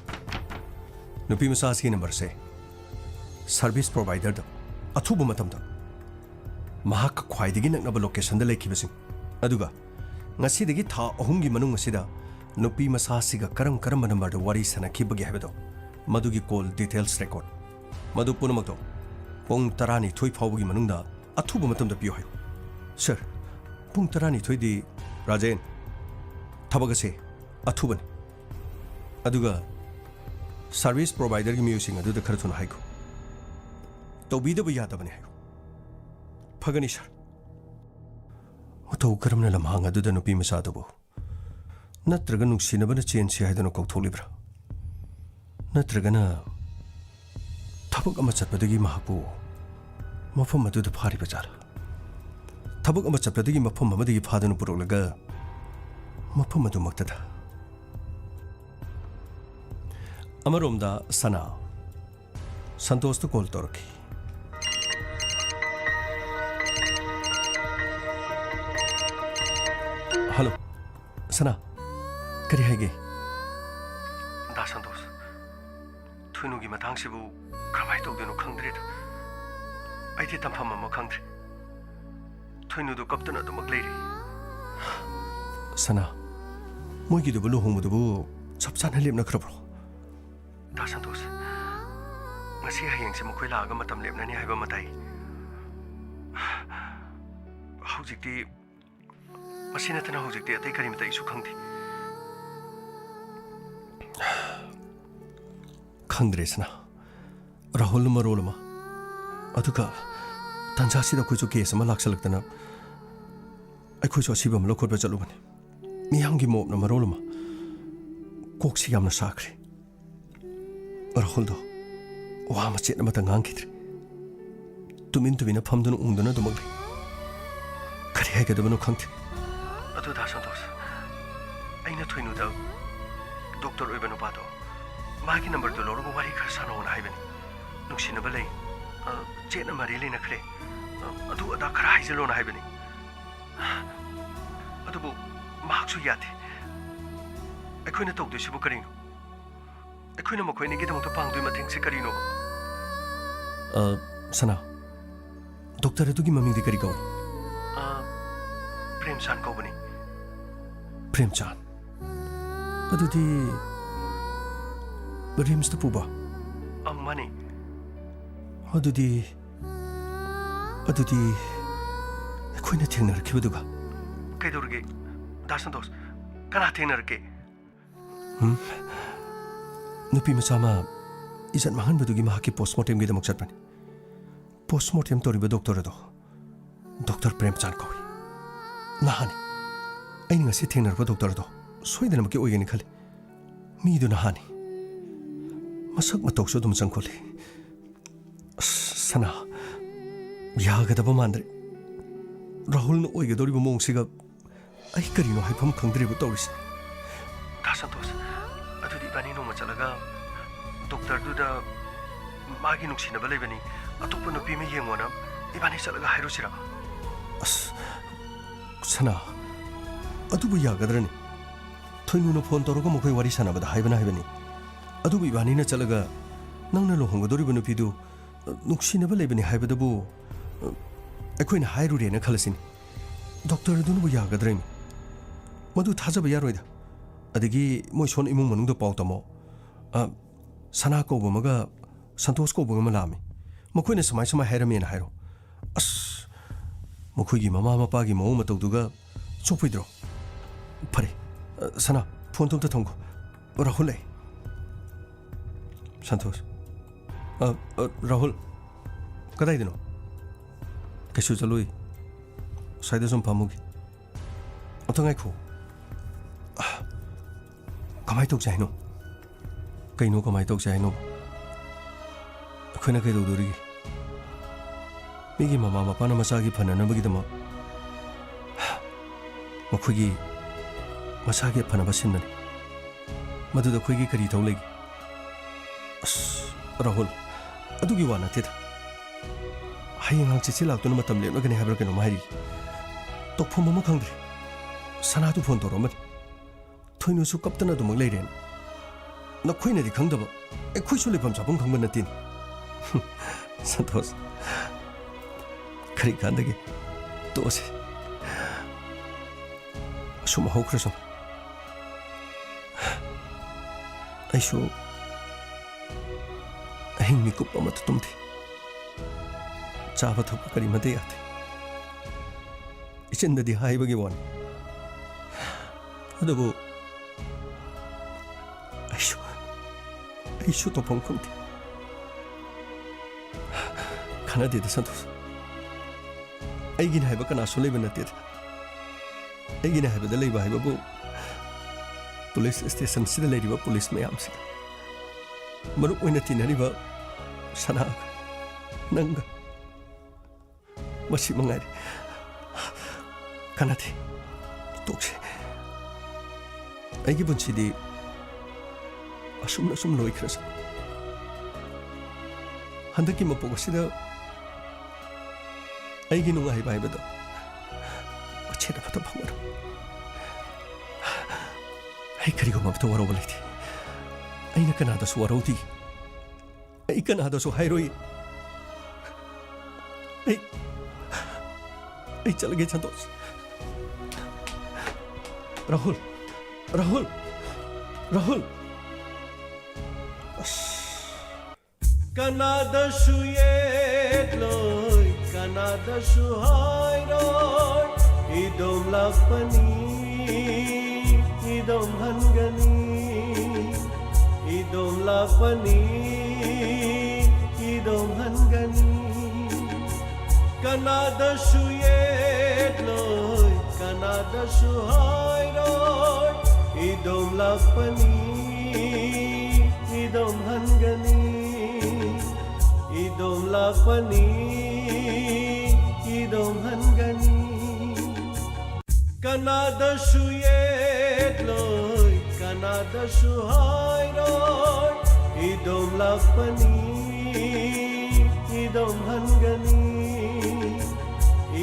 ꯅꯨꯄꯤ ꯃꯆꯥꯁꯤꯒꯤ ꯅꯝꯕꯔꯁꯦ ꯁꯔꯚꯤꯁ ꯄ꯭ꯔꯣꯚꯥꯏꯗꯔꯗ ꯑꯊꯨꯕ ꯃꯇꯝꯗ ꯃꯍꯥꯛꯀ ꯈ꯭ꯋꯥꯏꯗꯒꯤ ꯅꯛꯅꯕ ꯂꯣꯀꯦꯁꯟꯗ ꯂꯩꯈꯤꯕꯁꯤꯡ, ꯑꯗꯨꯒ ꯉꯁꯤꯗꯒꯤ ꯊꯥ ꯑꯍꯨꯝꯒꯤ ꯃꯅꯨꯡ ꯑꯁꯤꯗ ꯅꯨꯄꯤ ꯃꯆꯥꯁꯤꯒ ꯀꯔꯝ ꯀꯔꯝꯕ ꯅꯝꯕꯔꯗ ꯋꯥꯔꯤ ꯁꯥꯟꯅꯈꯤꯕꯒꯦ ꯍꯥꯏꯕꯗꯣ, ꯃꯗꯨꯒꯤ ꯀꯣꯜ ꯗꯤꯇꯦꯜꯁ ꯔꯦꯀꯣꯔꯗ, ꯃꯗꯨ ꯄꯨꯝꯅꯃꯛꯇꯣ ꯄꯨꯡ ꯇꯔꯥꯅꯤꯊꯣꯏ ꯐꯥꯎꯕꯒꯤ ꯃꯅꯨꯡꯗ ꯑꯊꯨꯕ ꯃꯇꯝꯗ ꯄꯤꯌꯨ ꯍꯥꯏꯌꯨ꯫ ꯁꯥꯔ, ꯄꯨꯡ ꯇꯔꯥꯅꯤꯊꯣꯏꯗꯤ, ꯔꯥꯖꯦꯟ, ꯊꯕꯛ ꯑꯁꯦ ꯑꯊꯨꯕꯅꯤ꯫ ꯑꯗꯨꯒ ꯁꯔꯚꯤꯁ ꯄ꯭ꯔꯣꯚꯥꯏꯗꯔꯒꯤ ꯃꯤꯑꯣꯏꯁꯤꯡ ꯑꯗꯨꯗ ꯈꯔ ꯊꯨꯅ ꯍꯥꯏꯈꯣ꯫ ꯇꯧꯕꯤꯗꯕ ꯌꯥꯗꯕꯅꯤ ꯍꯥꯏꯌꯨ꯫ ꯐꯒꯅꯤ, ꯁꯥꯔ꯫ ꯃꯇꯧ ꯀꯔꯝꯅ ꯂꯝꯍꯥꯡ ꯑꯗꯨꯗ ꯅꯨꯄꯤ ꯃꯆꯥꯗꯨꯕꯨ ꯅꯠꯇ꯭ꯔꯒ ꯅꯨꯡꯁꯤꯅꯕꯅ ꯆꯦꯟꯁꯤ ꯍꯥꯏꯗꯨꯅ ꯀꯧꯊꯣꯛꯂꯤꯕ꯭ꯔꯥ? ꯅꯠꯇ꯭ꯔꯒꯅ ꯊꯕꯛ ꯑꯃ ꯆꯠꯄꯗꯒꯤ ꯃꯍꯥꯛꯄꯨ ꯃꯐꯝ ꯑꯗꯨꯗ ꯐꯥꯔꯤꯕ ꯖꯥꯠꯂꯥ? ꯊꯕꯛ ꯑꯃ ꯆꯠꯄꯗꯒꯤ ꯃꯐꯝ ꯑꯃꯗꯒꯤ ꯐꯥꯗꯨꯅ ꯄꯨꯔꯛꯂꯒ ꯃꯐꯝ ꯑꯗꯨꯃꯛꯇꯗ? ꯑꯃꯔꯣꯝꯗ ꯁꯅꯥ ꯁꯟꯇꯣꯁꯇ ꯀꯣꯜ ꯇꯧꯔꯛꯈꯤ꯫ ꯍꯜꯂꯣ, ꯁꯅꯥ, ꯀꯔꯤ ꯍꯥꯏꯒꯦ? ꯗꯥ ꯁꯟꯇꯣꯁ, ꯊꯣꯏꯅꯨꯒꯤ ꯃꯇꯥꯡꯁꯤꯕꯨ ꯀꯔꯝꯍꯥꯏꯅ ꯇꯧꯗꯣꯏꯅꯣ ꯈꯪꯗ꯭ꯔꯦꯗ꯫ ꯑꯩꯗꯤ ꯇꯝꯐꯝ ꯑꯃ ꯈꯪꯗ꯭ꯔꯦ꯫ ꯊꯣꯏꯅꯨꯗꯣ ꯀꯞꯇꯅ ꯑꯗꯨꯃꯛ ꯂꯩꯔꯤ꯫ ꯁꯅꯥ, ꯃꯣꯏꯒꯤꯗꯨꯕꯨ, ꯂꯨꯍꯣꯡꯕꯗꯨꯕꯨ ꯆꯞ ꯆꯥꯅ ꯂꯦꯞꯅꯈ꯭ꯔꯕ꯭ꯔꯣ? ꯗꯥ ꯁꯟꯇꯣꯁ, ꯉꯁꯤ ꯍꯌꯦꯡꯁꯦ ꯃꯈꯣꯏ ꯂꯥꯛꯑꯒ ꯃꯇꯝ ꯂꯦꯞꯅꯅꯤ ꯍꯥꯏꯕ ꯑꯃ ꯇꯥꯏ꯫ ꯍꯧꯖꯤꯛꯇꯤ, ꯃꯁꯤ ꯅꯠꯇꯅ ꯍꯧꯖꯤꯛꯇꯤ ꯑꯇꯩ ꯀꯔꯤꯃꯇ ꯑꯩꯁꯨ ꯈꯪꯗꯦ꯫ ꯈꯪꯗ꯭ꯔꯦ ꯁꯅꯥ, ꯔꯥꯍꯨꯜꯅ ꯃꯔꯣꯜ ꯑꯃ, ꯑꯗꯨꯒ ꯇꯥꯟꯖꯥꯁꯤꯗ ꯑꯩꯈꯣꯏꯁꯨ ꯀꯦꯁ ꯑꯃ ꯂꯥꯛꯁꯜꯂꯛꯇꯅ ꯑꯩꯈꯣꯏꯁꯨ ꯑꯁꯤꯕ ꯑꯃ ꯂꯧꯈꯠꯄ ꯆꯠꯂꯨꯕꯅꯤ꯫ ꯃꯤꯌꯥꯝꯒꯤ ꯃꯣꯞꯅ ꯃꯔꯣꯜ ꯑꯃ, ꯀꯣꯛꯁꯤ ꯌꯥꯝꯅ ꯁꯥꯈ꯭ꯔꯦ꯫ ꯔꯥꯍꯨꯜꯗꯣ ꯋꯥ ꯃꯆꯦꯠ ꯑꯃꯠꯇ ꯉꯥꯡꯈꯤꯗ꯭ꯔꯦ꯫ ꯇꯨꯃꯤꯟ ꯇꯨꯃꯤꯟꯅ ꯐꯝꯗꯨꯅ ꯎꯪꯗꯨꯅ ꯑꯗꯨꯃꯛ ꯂꯩ꯫ ꯀꯔꯤ ꯍꯥꯏꯒꯗꯕꯅꯣ ꯈꯪꯗꯦ꯫ ꯑꯗꯨ ꯗꯥ ꯁꯟꯇꯣꯁ, ꯑꯩꯅ ꯊꯣꯏꯅꯨꯗ ꯗꯣꯛꯇꯔ ꯑꯣꯏꯕ ꯅꯨꯄꯥꯗꯣ, ꯃꯥꯒꯤ ꯅꯝꯕꯔꯗꯨ ꯂꯧꯔꯒ ꯋꯥꯔꯤ ꯈꯔ ꯁꯥꯟꯅꯧꯅ ꯍꯥꯏꯕꯅꯤ꯫ ꯅꯨꯡꯁꯤꯅꯕ ꯂꯩ, ꯑ, ꯆꯦꯠꯅ ꯃꯔꯤ ꯂꯩꯅꯈ꯭ꯔꯦ, ꯑ, ꯑꯗꯨ ꯑꯗꯥ ꯈꯔ ꯍꯥꯏꯖꯜꯂꯣꯅ ꯍꯥꯏꯕꯅꯤ꯫ ꯑꯗꯨꯕꯨ ꯃꯍꯥꯛꯁꯨ ꯌꯥꯗꯦ꯫ ꯑꯩꯈꯣꯏꯅ ꯇꯧꯗꯣꯏꯁꯤꯕꯨ ꯀꯔꯤꯅꯣ? ꯑꯩꯈꯣꯏꯅ ꯃꯈꯣꯏ ꯑꯅꯤꯒꯤꯗꯃꯛꯇ ꯄꯥꯡꯗꯣꯏ ꯃꯇꯦꯡꯁꯦ ꯀꯔꯤꯅꯣ? ꯑ, ꯁꯅꯥ, ꯗꯣꯛꯇꯔ ꯑꯗꯨꯒꯤ ꯃꯃꯤꯡꯗꯤ ꯀꯔꯤ ꯀꯧꯏ? ꯑ, ꯄ꯭ꯔꯦꯝꯆꯥꯟ ꯀꯧꯕꯅꯤ꯫ ꯄ꯭ꯔꯦꯝꯆꯥꯟ? ꯑꯗꯨꯗꯤ ꯔꯤꯝꯁꯇ ꯄꯨꯕ? ꯑ, ꯃꯥꯅꯤ꯫ ꯑꯗꯨꯗꯤ, ꯑꯗꯨꯗꯤ ꯑꯩꯈꯣꯏꯅ ꯊꯦꯡꯅꯔꯛꯈꯤꯕꯗꯨꯒ? ꯀꯩꯗꯧꯔꯒꯦ, ꯗꯥ ꯁꯟꯇꯣꯁ? ꯀꯅꯥ ꯊꯦꯡꯅꯔꯛꯀꯦ? ꯎꯝ? ꯅꯨꯄꯤ ꯃꯆꯥ ꯑꯃ ꯏꯖꯠ ꯃꯥꯡꯍꯟꯕꯗꯨꯒꯤ ꯃꯍꯥꯛꯀꯤ ꯄꯣꯁꯃꯣꯔꯇꯦꯝꯒꯤꯗꯃꯛ ꯆꯠꯄꯅꯤ꯫ ꯄꯣꯁꯃꯣꯔꯇꯦꯝ ꯇꯧꯔꯤꯕ ꯗꯣꯛꯇꯔ ꯑꯗꯣ ꯗꯣꯛꯇꯔ ꯄ꯭ꯔꯦꯝꯆꯥꯟ ꯀꯧꯏ꯫ ꯅꯍꯥꯅꯤ꯫ ꯑꯩꯅ ꯉꯁꯤ ꯊꯦꯡꯅꯔꯛꯄ ꯗꯣꯛꯇꯔ ꯑꯗꯣ ꯁꯣꯏꯗꯅꯃꯛꯀꯤ ꯑꯣꯏꯒꯅꯤ ꯈꯜꯂꯤ꯫ ꯃꯤꯗꯨ ꯅꯍꯥꯅꯤ꯫ ꯃꯁꯛ ꯃꯇꯧꯁꯨ ꯑꯗꯨꯝ ꯆꯪꯈꯣꯜꯂꯤ꯫ ꯑꯁ, ꯁꯅꯥ, ꯌꯥꯒꯗꯕ ꯃꯥꯟꯗ꯭ꯔꯦ꯫ ꯔꯥꯍꯨꯜꯅ ꯑꯣꯏꯒꯗꯧꯔꯤꯕ ꯃꯑꯣꯡꯁꯤꯒ ꯑꯩ ꯀꯔꯤꯅꯣ ꯍꯥꯏꯐꯝ ꯈꯪꯗ꯭ꯔꯦꯕ ꯇꯧꯔꯤꯁꯦ꯫ ꯗꯥ ꯁꯟꯇꯣꯁ, ꯑꯗꯨꯗꯤ ꯏꯕꯥꯅꯤ ꯅꯣꯡꯃ ꯆꯠꯂꯒ ꯗꯣꯛꯇꯔꯗꯨꯗ ꯃꯥꯒꯤ ꯅꯨꯡꯁꯤꯅꯕ ꯂꯩꯕꯅꯤ, ꯑꯇꯣꯞꯄ ꯅꯨꯄꯤ ꯑꯃ ꯌꯦꯡꯉꯣꯅ ꯏꯕꯥꯅꯤ ꯆꯠꯂꯒ ꯍꯥꯏꯔꯨꯁꯤꯔꯥ? ꯑꯁ, ꯁꯅꯥ, ꯑꯗꯨꯕꯨ ꯌꯥꯒꯗ꯭ꯔꯅꯤ? ꯊꯣꯏꯅꯨꯅ ꯐꯣꯟ ꯇꯧꯔꯒ ꯃꯈꯣꯏ ꯋꯥꯔꯤ ꯁꯥꯟꯅꯕꯗ ꯍꯥꯏꯕꯅ ꯍꯥꯏꯕꯅꯤ꯫ ꯑꯗꯨꯕꯨ ꯏꯕꯥꯅꯤꯅ ꯆꯠꯂꯒ ꯅꯪꯅ ꯂꯨꯍꯣꯡꯒꯗꯧꯔꯤꯕ ꯅꯨꯄꯤꯗꯨ ꯅꯨꯡꯁꯤꯅꯕ ꯂꯩꯕꯅꯤ ꯍꯥꯏꯕꯗꯨꯕꯨ ꯑꯩꯈꯣꯏꯅ ꯍꯥꯏꯔꯨꯔꯦꯅ ꯈꯜꯂꯁꯤꯅꯤ꯫ ꯗꯣꯛꯇꯔ ꯑꯗꯨꯅꯕꯨ ꯌꯥꯒꯗ꯭ꯔꯅꯤ? ꯃꯗꯨ ꯊꯥꯖꯕ ꯌꯥꯔꯣꯏꯗ꯫ ꯑꯗꯒꯤ ꯃꯣꯏ ꯁꯣꯟ ꯏꯃꯨꯡ ꯃꯅꯨꯡꯗ ꯄꯥꯎ ꯇꯝꯃꯣ꯫ ꯑ, ꯁꯅꯥ ꯀꯧꯕ ꯑꯃꯒ ꯁꯟꯇꯣꯁ ꯀꯧꯕ ꯑꯃ ꯂꯥꯛꯑꯝꯃꯤ꯫ ꯃꯈꯣꯏꯅ ꯁꯨꯃꯥꯏ ꯁꯨꯃꯥꯏ ꯍꯥꯏꯔꯝꯃꯦꯅ ꯍꯥꯏꯔꯣ꯫ ꯑꯁ, ꯃꯈꯣꯏꯒꯤ ꯃꯃꯥ ꯃꯄꯥꯒꯤ ꯃꯑꯣꯡ ꯃꯇꯧꯗꯨꯒ ꯆꯣꯛꯄꯣꯏꯗ꯭ꯔꯣ? ꯐꯔꯦ, ꯑ, ꯁꯅꯥ, ꯐꯣꯟꯗꯣ ꯑꯝꯇ ꯊꯝꯈꯣ꯫ ꯔꯥꯍꯨꯜ ꯂꯩ꯫ ꯁꯟꯇꯣꯁ꯫ ꯑ, ꯑ, ꯔꯥꯍꯨꯜ, ꯀꯗꯥꯏꯗꯅꯣ? ꯀꯩꯁꯨ ꯆꯠꯂꯣꯏ꯫ ꯁ꯭ꯋꯥꯏꯗ ꯁꯨꯝ ꯐꯝꯃꯨꯒꯦ꯫ ꯑꯝꯇ ꯉꯥꯏꯈꯣ꯫ ꯑ, ꯀꯃꯥꯏ ꯇꯧꯁꯦ ꯍꯥꯏꯅꯣ? ꯀꯩꯅꯣ ꯀꯃꯥꯏ ꯇꯧꯁꯦ ꯍꯥꯏꯅꯣ? ꯑꯩꯈꯣꯏꯅ ꯀꯩꯗꯧꯗꯣꯔꯤꯒꯦ? ꯃꯤꯒꯤ ꯃꯃꯥ ꯃꯄꯥꯅ ꯃꯆꯥꯒꯤ ꯐꯅꯅꯕꯒꯤꯗꯃꯛ ꯃꯈꯣꯏꯒꯤ ꯃꯁꯥꯒꯤ ꯑꯐꯅꯕ ꯁꯤꯟꯕꯅꯤ꯫ ꯃꯗꯨꯗ ꯑꯩꯈꯣꯏꯒꯤ ꯀꯔꯤ ꯏꯊꯧ ꯂꯩꯒꯦ? ꯑꯁ, ꯔꯥꯍꯨꯜ, ꯑꯗꯨꯒꯤ ꯋꯥ ꯅꯠꯇꯦꯗ꯫ ꯍꯌꯦꯡ ꯍꯪꯆꯤꯠꯁꯦ ꯂꯥꯛꯇꯨꯅ ꯃꯇꯝ ꯂꯦꯞꯅꯒꯅꯤ ꯍꯥꯏꯕ꯭ꯔꯥ ꯀꯩꯅꯣꯝ ꯍꯥꯏꯔꯤ꯫ ꯇꯧꯐꯝ ꯑꯃ ꯈꯪꯗ꯭ꯔꯦ꯫ ꯁꯅꯥꯗꯨ ꯐꯣꯟ ꯇꯧꯔꯛꯑꯝꯕꯅꯤ꯫ ꯊꯣꯏꯅꯨꯁꯨ ꯀꯞꯇꯅ ꯑꯗꯨꯃꯛ ꯂꯩꯔꯦꯅ꯫ ꯅꯈꯣꯏꯅꯗꯤ ꯈꯪꯗꯕ, ꯑꯩꯈꯣꯏꯁꯨ ꯂꯩꯐꯝ ꯆꯥꯐꯝ ꯈꯪꯕ ꯅꯠꯇꯦꯅꯦ꯫ ꯁꯟꯇꯣꯁ, ꯀꯔꯤ ꯀꯥꯟꯗꯒꯤ? ꯇꯣꯛꯑꯁꯤ꯫ ꯑꯁꯨꯝ ꯍꯧꯈ꯭ꯔꯁꯅꯨ꯫ ꯑꯩꯁꯨ ꯑꯍꯤꯡ ꯃꯤꯀꯨꯞ ꯑꯃꯠꯇ ꯇꯨꯝꯗꯦ꯫ ꯆꯥꯕ ꯊꯛꯄ ꯀꯔꯤꯃꯠꯇ ꯌꯥꯗꯦ꯫ ꯏꯆꯟꯗꯗꯤ ꯍꯥꯏꯕꯒꯤ ꯋꯥꯅꯤ꯫ ꯑꯗꯨꯕꯨ ꯑꯩꯁꯨ, ꯑꯩꯁꯨ ꯇꯧꯐꯝ ꯈꯪꯗꯦ꯫ ꯀꯥꯟꯅꯗꯦꯗ ꯁꯟꯇꯣꯁ꯫ ꯑꯩꯒꯤꯅꯤ ꯍꯥꯏꯕ ꯀꯅꯥꯁꯨ ꯂꯩꯕ ꯅꯠꯇꯦꯗ꯫ ꯑꯩꯒꯤꯅꯤ ꯍꯥꯏꯕꯗ ꯂꯩꯕ ꯍꯥꯏꯕꯕꯨ ꯄꯨꯂꯤꯁ ꯁ꯭ꯇꯦꯁꯟꯁꯤꯗ ꯂꯩꯔꯤꯕ ꯄꯨꯂꯤꯁ ꯃꯌꯥꯝꯁꯤꯒ, ꯃꯔꯨꯞ ꯑꯣꯏꯅ ꯇꯤꯟꯅꯔꯤꯕ ꯁꯅꯥꯒ, ꯅꯪꯒ, ꯃꯁꯤ ꯃꯉꯥꯏꯔꯦ꯫ ꯀꯥꯟꯅꯗꯦ꯫ ꯇꯣꯛꯁꯦ꯫ ꯑꯩꯒꯤ ꯄꯨꯟꯁꯤꯗꯤ ꯑꯁꯨꯝꯅ ꯁꯨꯝ ꯂꯣꯏꯈ꯭ꯔꯁꯅꯨ꯫ ꯍꯟꯗꯛꯀꯤ ꯃꯄꯣꯛ ꯑꯁꯤꯗ ꯑꯩꯒꯤ ꯅꯨꯡꯉꯥꯏꯕ ꯍꯥꯏꯕꯗꯣ ꯃꯆꯦꯠ ꯑꯃꯠꯇ ꯐꯪꯉꯔꯣꯏ꯫ ꯑꯩ ꯀꯔꯤꯒꯨꯝꯕ ꯑꯃꯠꯇ ꯋꯥꯔꯧꯕ ꯂꯩꯇꯦ꯫ ꯑꯩꯅ ꯀꯅꯥꯗꯁꯨ ꯋꯥꯔꯧꯗꯦ꯫ ꯑꯩ ꯀꯅꯥꯗꯁꯨ ꯍꯥꯏꯔꯣꯏ꯫ ꯑꯩ, ꯑꯩ ꯆꯠꯂꯒꯦ, ꯁꯟꯇꯣꯁ꯫ ꯔꯥꯍꯨꯜ, ꯔꯥꯍꯨꯜ, ꯔꯥꯍꯨꯜ꯫ ꯀꯅꯥꯗꯁꯨ ꯌꯦꯠꯂꯣꯏ, ꯀꯅꯥꯗꯁꯨ ꯍꯥꯏꯔꯣꯏ, ꯏꯗꯣꯝ ꯂꯥꯛꯄꯅꯤ, ꯏꯗꯣꯝ ꯍꯟꯒꯅꯤ, ꯏꯗꯣꯝ ꯂꯥꯛꯄꯅꯤ, ꯏꯗꯣꯝ ꯍꯟꯒꯅꯤ꯫ ꯀꯅꯥꯗꯁꯨ ꯌꯦꯠꯂꯣꯏ, ꯀꯅꯥꯗꯁꯨ ꯍꯥꯏꯔꯣꯏ, ꯏꯗꯣꯝ ꯂꯥꯛꯄꯅꯤ, ꯏꯗꯣꯝ ꯍꯟꯒꯅꯤ, ꯏꯗꯣꯝ ꯂꯥꯛꯄꯅꯤ, ꯏꯗꯣꯝ ꯍꯟꯒꯅꯤ꯫ ꯀꯅꯥꯗꯁꯨ ꯌꯦꯠꯂꯣꯏ, ꯀꯅꯥꯗꯁꯨ ꯍꯥꯏꯔꯣꯏ, ꯏꯗꯣꯝ ꯂꯥꯛꯄꯅꯤ, ꯏꯗꯣꯝ ꯍꯟꯒꯅꯤ,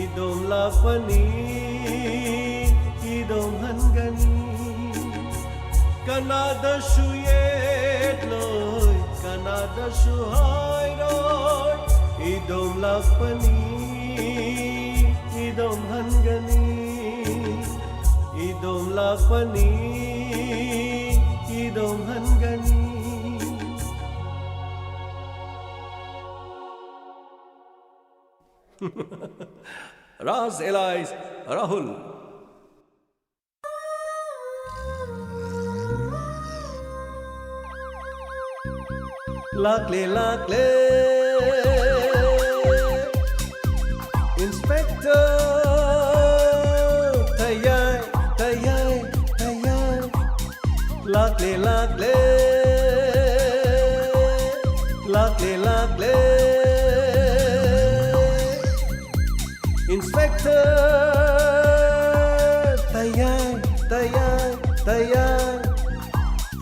ꯏꯗꯣꯝ ꯂꯥꯛꯄꯅꯤ, ꯏꯗꯣꯝ ꯍꯟꯒꯅꯤ꯫ ꯀꯅꯥꯗꯁꯨ ꯌꯦꯠꯂꯣꯏ, ꯀꯅꯥꯗꯁꯨ ꯍꯥꯏꯔꯣꯏ, ꯏꯗꯣꯝ ꯂꯥꯛꯄꯅꯤ, ꯏꯗꯣꯝ ꯍꯟꯒꯅꯤ, ꯏꯗꯣꯝ ꯂꯥꯛꯄꯅꯤ, ꯏꯗꯣꯝ ꯍꯟꯒꯅꯤ꯫ Ras Elias Rahul. ꯂꯥꯛꯂꯦ, ꯂꯥꯛꯂꯦ꯫ Inspector ꯇꯌꯥꯏ, ꯇꯌꯥꯏ, ꯇꯌꯥꯏ꯫ ꯂꯥꯛꯂꯦ, ꯂꯥꯛꯂꯦ꯫ ꯂꯥꯛꯂꯦ, ꯂꯥꯛꯂꯦ꯫ Inspector ꯇꯌꯥꯏ, ꯇꯌꯥꯏ, ꯇꯌꯥꯏ꯫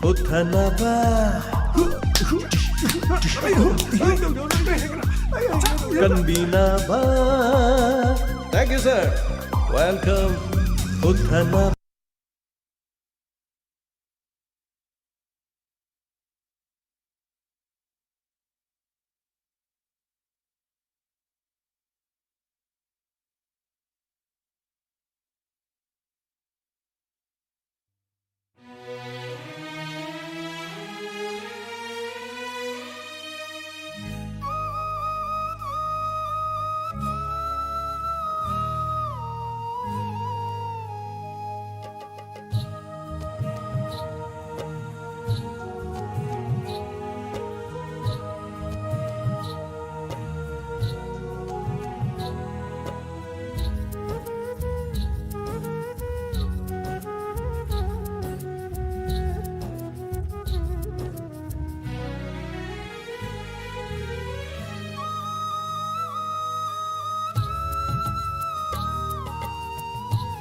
ꯍꯨꯠꯊꯅꯕ꯫ ꯀꯟꯕꯤꯅꯕ꯫ Thank you, sir. Welcome. ꯍꯨꯠꯊꯅꯕ꯫